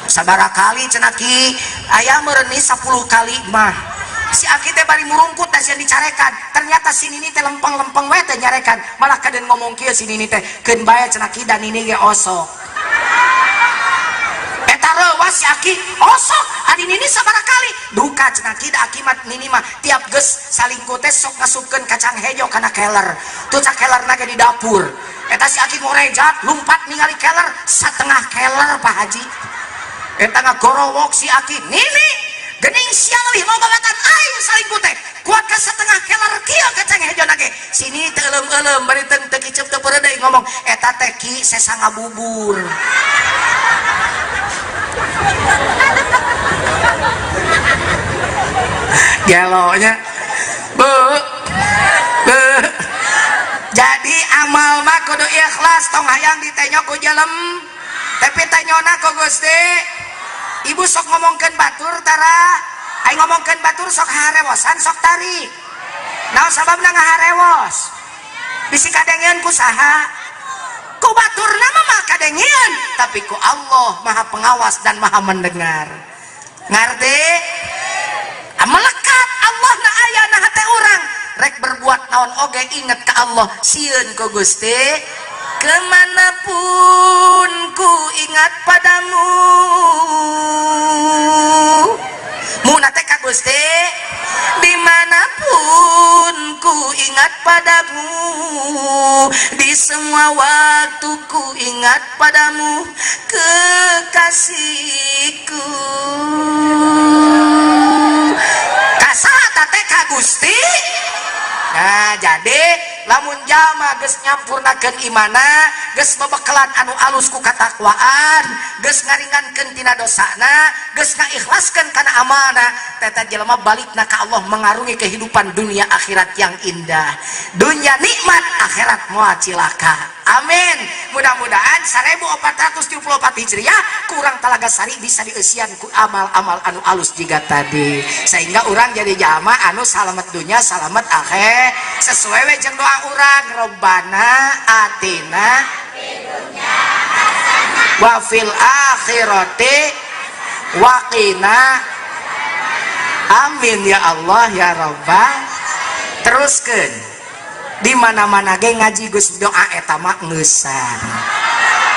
"Sabaraha kali?" cenah, "Ki, aya meureun 10 kali mah." Si aki teh bari murungkut da sieun dicarekan. Ternyata si nini teh lempeng-lempeng we teh nyarekan. Malah kaden ngomong kieu si nini teh, keun bae cenah ki da nini ge osok. Eta reuwas si aki osok, ari nini sabaraha kali duka cenah ki da aki mah nini mah tiap geus salingkuh teh sok ngasupkeun kacang hejo kana keler. Tuh cak kelerna ge di dapur. Eta si aki ngorejat lumpat ningali keler satengah keler Pak Haji. Eta ngagorowok si aki, nini gening siang leuwih loba batan aing salingkuh teh kuat ka setengah keler kieu kacang hejo na ge. Sini teu euleum-euleum bari teu teu kicep teu pereudeuy ngomong eta teh ki sesa ngabubur. Gelonya bu bu. Jadi amal mah kudu ikhlas, tong hayang ditenyo ku jelem tapi tenyona ku Gusti. Ibu sok ngomongkeun batur tara, aing ngomongkeun batur sok harewosan sok tarik. Naon sababna ngaharewos? Bisi kadengeun ku saha? Ku baturna mah kadengeun, tapi ku Allah Maha Pengawas dan Maha Mendengar. Ngarti? Melekat Allah na aya na hate urang. Rek berbuat naon oge inget ka Allah, sieun ku Gusti. Kemanapun ku ingat padamu. Muna teh ka Gusti, dimanapun ku ingat padamu, di semua waktu ku ingat padamu, kekasihku. Kasaha teh ka Gusti? Nah, jadi lamun jalma geus nyampurnakeun imana, geus bebekelan anu alus ku katakwaan, geus ngaringankeun tina dosana, geus ngaikhlaskeun kana amalna, teta jelema balikna ka Allah mengarungi kehidupan dunia akhirat yang indah. Dunia nikmat, akhirat moal cilaka. Amin. Mudah-mudahan 1474 Hijriah kurang Talaga Sari bisa dieusian ku amal-amal anu alus jiga tadi, sehingga urang jadi jalma anu salamet dunia salamet akhir, sesuai we jeung doa urang, Robbana atina wa fil akhirati waqina. Amin ya Allah ya Rabbal. Teruskeun di mana-mana ge ngaji geus doa eta mah ngeusan.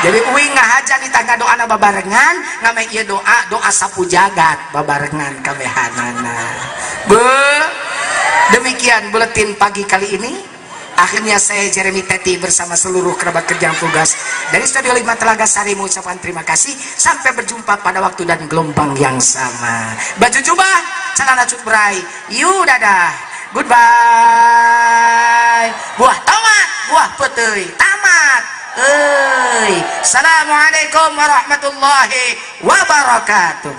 Jadi uing ngahaja di tangga doana babarengan, ngame ieu doa doa sapu jagat babarengan kabehanana. Bu, demikian buletin pagi kali ini. Akhirnya saya Jeremy Teti bersama seluruh kerabat kerja tugas dari Studio 5 Telaga Sari mengucapkan terima kasih. Sampai berjumpa pada waktu dan gelombang yang sama. Baju jubah, celana cut berai. Yu dadah. Goodbye. Buah tomat, buah peuteuy, tamat. Euy. Assalamualaikum warahmatullahi wabarakatuh.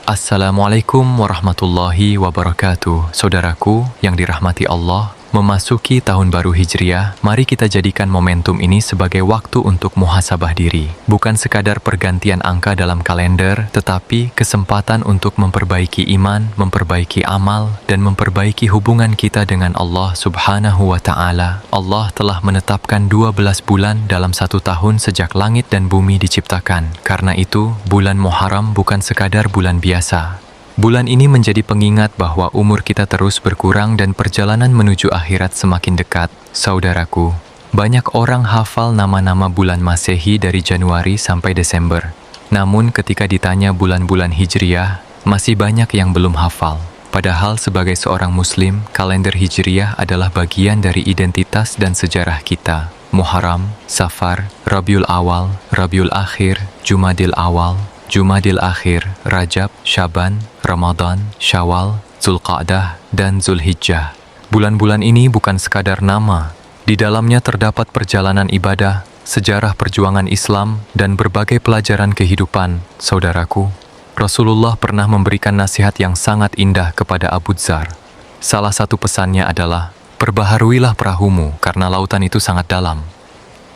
Assalamualaikum warahmatullahi wabarakatuh. Saudaraku yang dirahmati Allah, memasuki tahun baru Hijriah, mari kita jadikan momentum ini sebagai waktu untuk muhasabah diri. Bukan sekadar pergantian angka dalam kalender, tetapi kesempatan untuk memperbaiki iman, memperbaiki amal, dan memperbaiki hubungan kita dengan Allah Subhanahu wa Ta'ala. Allah telah menetapkan 12 bulan dalam satu tahun sejak langit dan bumi diciptakan. Karena itu, bulan Muharram bukan sekadar bulan biasa. Bulan ini menjadi pengingat bahwa umur kita terus berkurang dan perjalanan menuju akhirat semakin dekat. Saudaraku, banyak orang hafal nama-nama bulan Masehi dari Januari sampai Desember. Namun ketika ditanya bulan-bulan Hijriah, masih banyak yang belum hafal. Padahal sebagai seorang Muslim, kalender Hijriah adalah bagian dari identitas dan sejarah kita. Muharram, Safar, Rabiul Awal, Rabiul Akhir, Jumadil Awal, Jumadil Akhir, Rajab, Syaban, Ramadan, Syawal, Zulqa'dah, dan Zulhijjah. Bulan-bulan ini bukan sekadar nama. Di dalamnya terdapat perjalanan ibadah, sejarah perjuangan Islam, dan berbagai pelajaran kehidupan. Saudaraku, Rasulullah pernah memberikan nasihat yang sangat indah kepada Abu Dzar. Salah satu pesannya adalah, perbaharuilah perahumu karena lautan itu sangat dalam.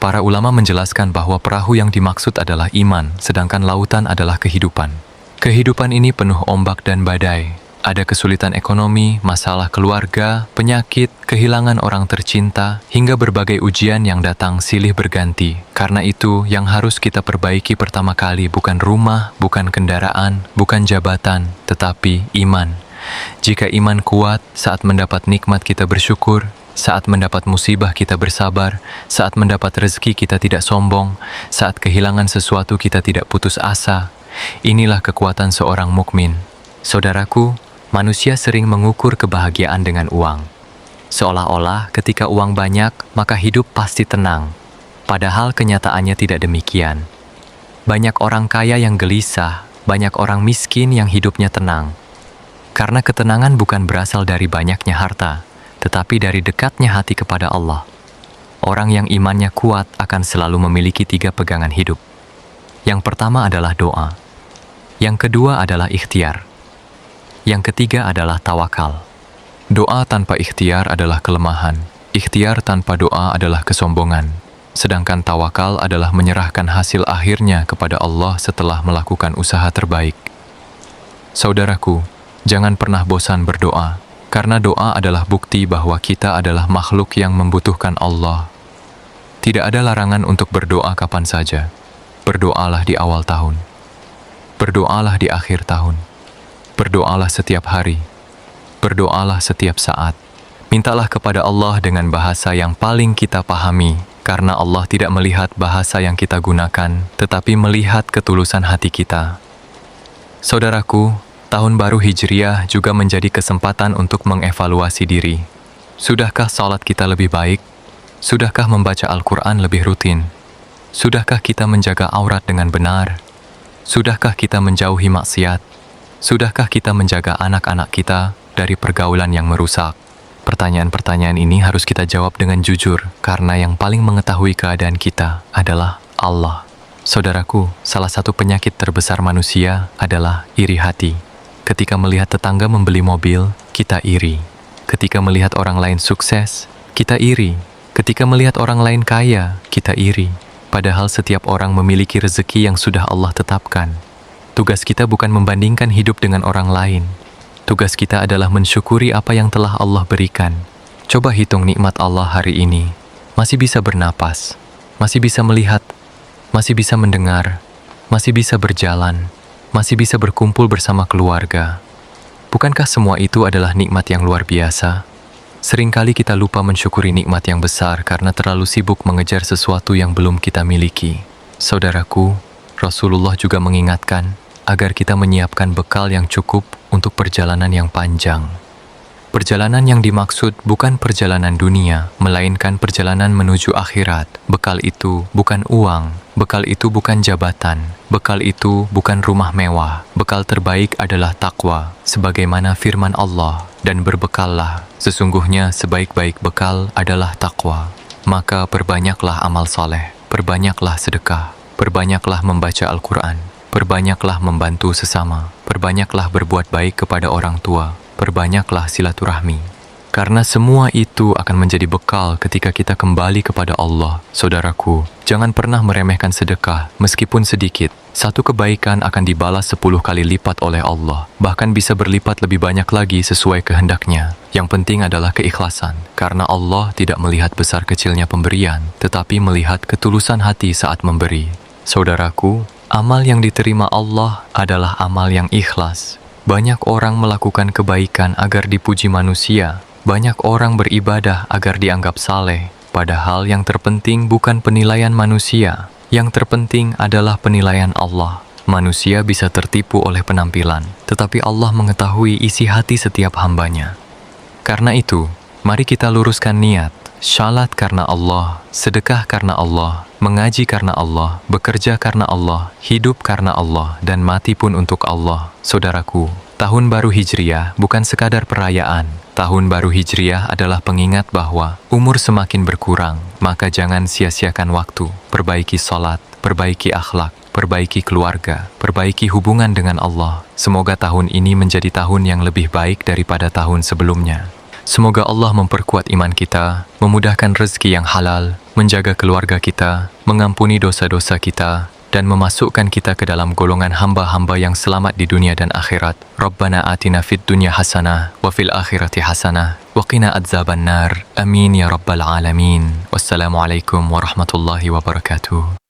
Para ulama menjelaskan bahwa perahu yang dimaksud adalah iman, sedangkan lautan adalah kehidupan. Kehidupan ini penuh ombak dan badai. Ada kesulitan ekonomi, masalah keluarga, penyakit, kehilangan orang tercinta, hingga berbagai ujian yang datang silih berganti. Karena itu, yang harus kita perbaiki pertama kali bukan rumah, bukan kendaraan, bukan jabatan, tetapi iman. Jika iman kuat, saat mendapat nikmat kita bersyukur, saat mendapat musibah kita bersabar, saat mendapat rezeki kita tidak sombong, saat kehilangan sesuatu kita tidak putus asa. Inilah kekuatan seorang mukmin. Saudaraku, manusia sering mengukur kebahagiaan dengan uang. Seolah-olah ketika uang banyak, maka hidup pasti tenang. Padahal kenyataannya tidak demikian. Banyak orang kaya yang gelisah, banyak orang miskin yang hidupnya tenang. Karena ketenangan bukan berasal dari banyaknya harta, tetapi dari dekatnya hati kepada Allah. Orang yang imannya kuat akan selalu memiliki tiga pegangan hidup. Yang pertama adalah doa. Yang kedua adalah ikhtiar. Yang ketiga adalah tawakal. Doa tanpa ikhtiar adalah kelemahan. Ikhtiar tanpa doa adalah kesombongan. Sedangkan tawakal adalah menyerahkan hasil akhirnya kepada Allah setelah melakukan usaha terbaik. Saudaraku, jangan pernah bosan berdoa, karena doa adalah bukti bahwa kita adalah makhluk yang membutuhkan Allah. Tidak ada larangan untuk berdoa kapan saja. Berdoalah di awal tahun. Berdoalah di akhir tahun. Berdoalah setiap hari. Berdoalah setiap saat. Mintalah kepada Allah dengan bahasa yang paling kita pahami, karena Allah tidak melihat bahasa yang kita gunakan, tetapi melihat ketulusan hati kita. Saudaraku, tahun baru Hijriah juga menjadi kesempatan untuk mengevaluasi diri. Sudahkah salat kita lebih baik? Sudahkah membaca Al-Quran lebih rutin? Sudahkah kita menjaga aurat dengan benar? Sudahkah kita menjauhi maksiat? Sudahkah kita menjaga anak-anak kita dari pergaulan yang merusak? Pertanyaan-pertanyaan ini harus kita jawab dengan jujur, karena yang paling mengetahui keadaan kita adalah Allah. Saudaraku, salah satu penyakit terbesar manusia adalah iri hati. Ketika melihat tetangga membeli mobil, kita iri. Ketika melihat orang lain sukses, kita iri. Ketika melihat orang lain kaya, kita iri. Padahal setiap orang memiliki rezeki yang sudah Allah tetapkan. Tugas kita bukan membandingkan hidup dengan orang lain. Tugas kita adalah mensyukuri apa yang telah Allah berikan. Coba hitung nikmat Allah hari ini. Masih bisa bernapas, masih bisa melihat, masih bisa mendengar, masih bisa berjalan, masih bisa berkumpul bersama keluarga. Bukankah semua itu adalah nikmat yang luar biasa? Seringkali kita lupa mensyukuri nikmat yang besar karena terlalu sibuk mengejar sesuatu yang belum kita miliki. Saudaraku, Rasulullah juga mengingatkan agar kita menyiapkan bekal yang cukup untuk perjalanan yang panjang. Perjalanan yang dimaksud bukan perjalanan dunia, melainkan perjalanan menuju akhirat. Bekal itu bukan uang, bekal itu bukan jabatan, bekal itu bukan rumah mewah. Bekal terbaik adalah takwa, sebagaimana firman Allah, dan berbekallah. Sesungguhnya sebaik-baik bekal adalah takwa. Maka perbanyaklah amal soleh, perbanyaklah sedekah, perbanyaklah membaca Al-Quran, perbanyaklah membantu sesama, perbanyaklah berbuat baik kepada orang tua, perbanyaklah silaturahmi. Karena semua itu akan menjadi bekal ketika kita kembali kepada Allah. Saudaraku, jangan pernah meremehkan sedekah, meskipun sedikit. Satu kebaikan akan dibalas 10 kali lipat oleh Allah, bahkan bisa berlipat lebih banyak lagi sesuai kehendaknya. Yang penting adalah keikhlasan, karena Allah tidak melihat besar kecilnya pemberian, tetapi melihat ketulusan hati saat memberi. Saudaraku, amal yang diterima Allah adalah amal yang ikhlas. Banyak orang melakukan kebaikan agar dipuji manusia. Banyak orang beribadah agar dianggap saleh. Padahal yang terpenting bukan penilaian manusia. Yang terpenting adalah penilaian Allah. Manusia bisa tertipu oleh penampilan, tetapi Allah mengetahui isi hati setiap hambanya. Karena itu, mari kita luruskan niat. Shalat karena Allah, sedekah karena Allah, mengaji karena Allah, bekerja karena Allah, hidup karena Allah, dan mati pun untuk Allah. Saudaraku, tahun baru Hijriah bukan sekadar perayaan. Tahun baru Hijriah adalah pengingat bahwa umur semakin berkurang, maka jangan sia-siakan waktu. Perbaiki salat, perbaiki akhlak, perbaiki keluarga, perbaiki hubungan dengan Allah. Semoga tahun ini menjadi tahun yang lebih baik daripada tahun sebelumnya. Semoga Allah memperkuat iman kita, memudahkan rezeki yang halal, menjaga keluarga kita, mengampuni dosa-dosa kita, dan memasukkan kita ke dalam golongan hamba-hamba yang selamat di dunia dan akhirat. Rabbana atina fid dunya hasanah wa fil akhirati hasanah wa qina adzaban nar. Amin ya rabbal alamin. Wassalamualaikum warahmatullahi wabarakatuh.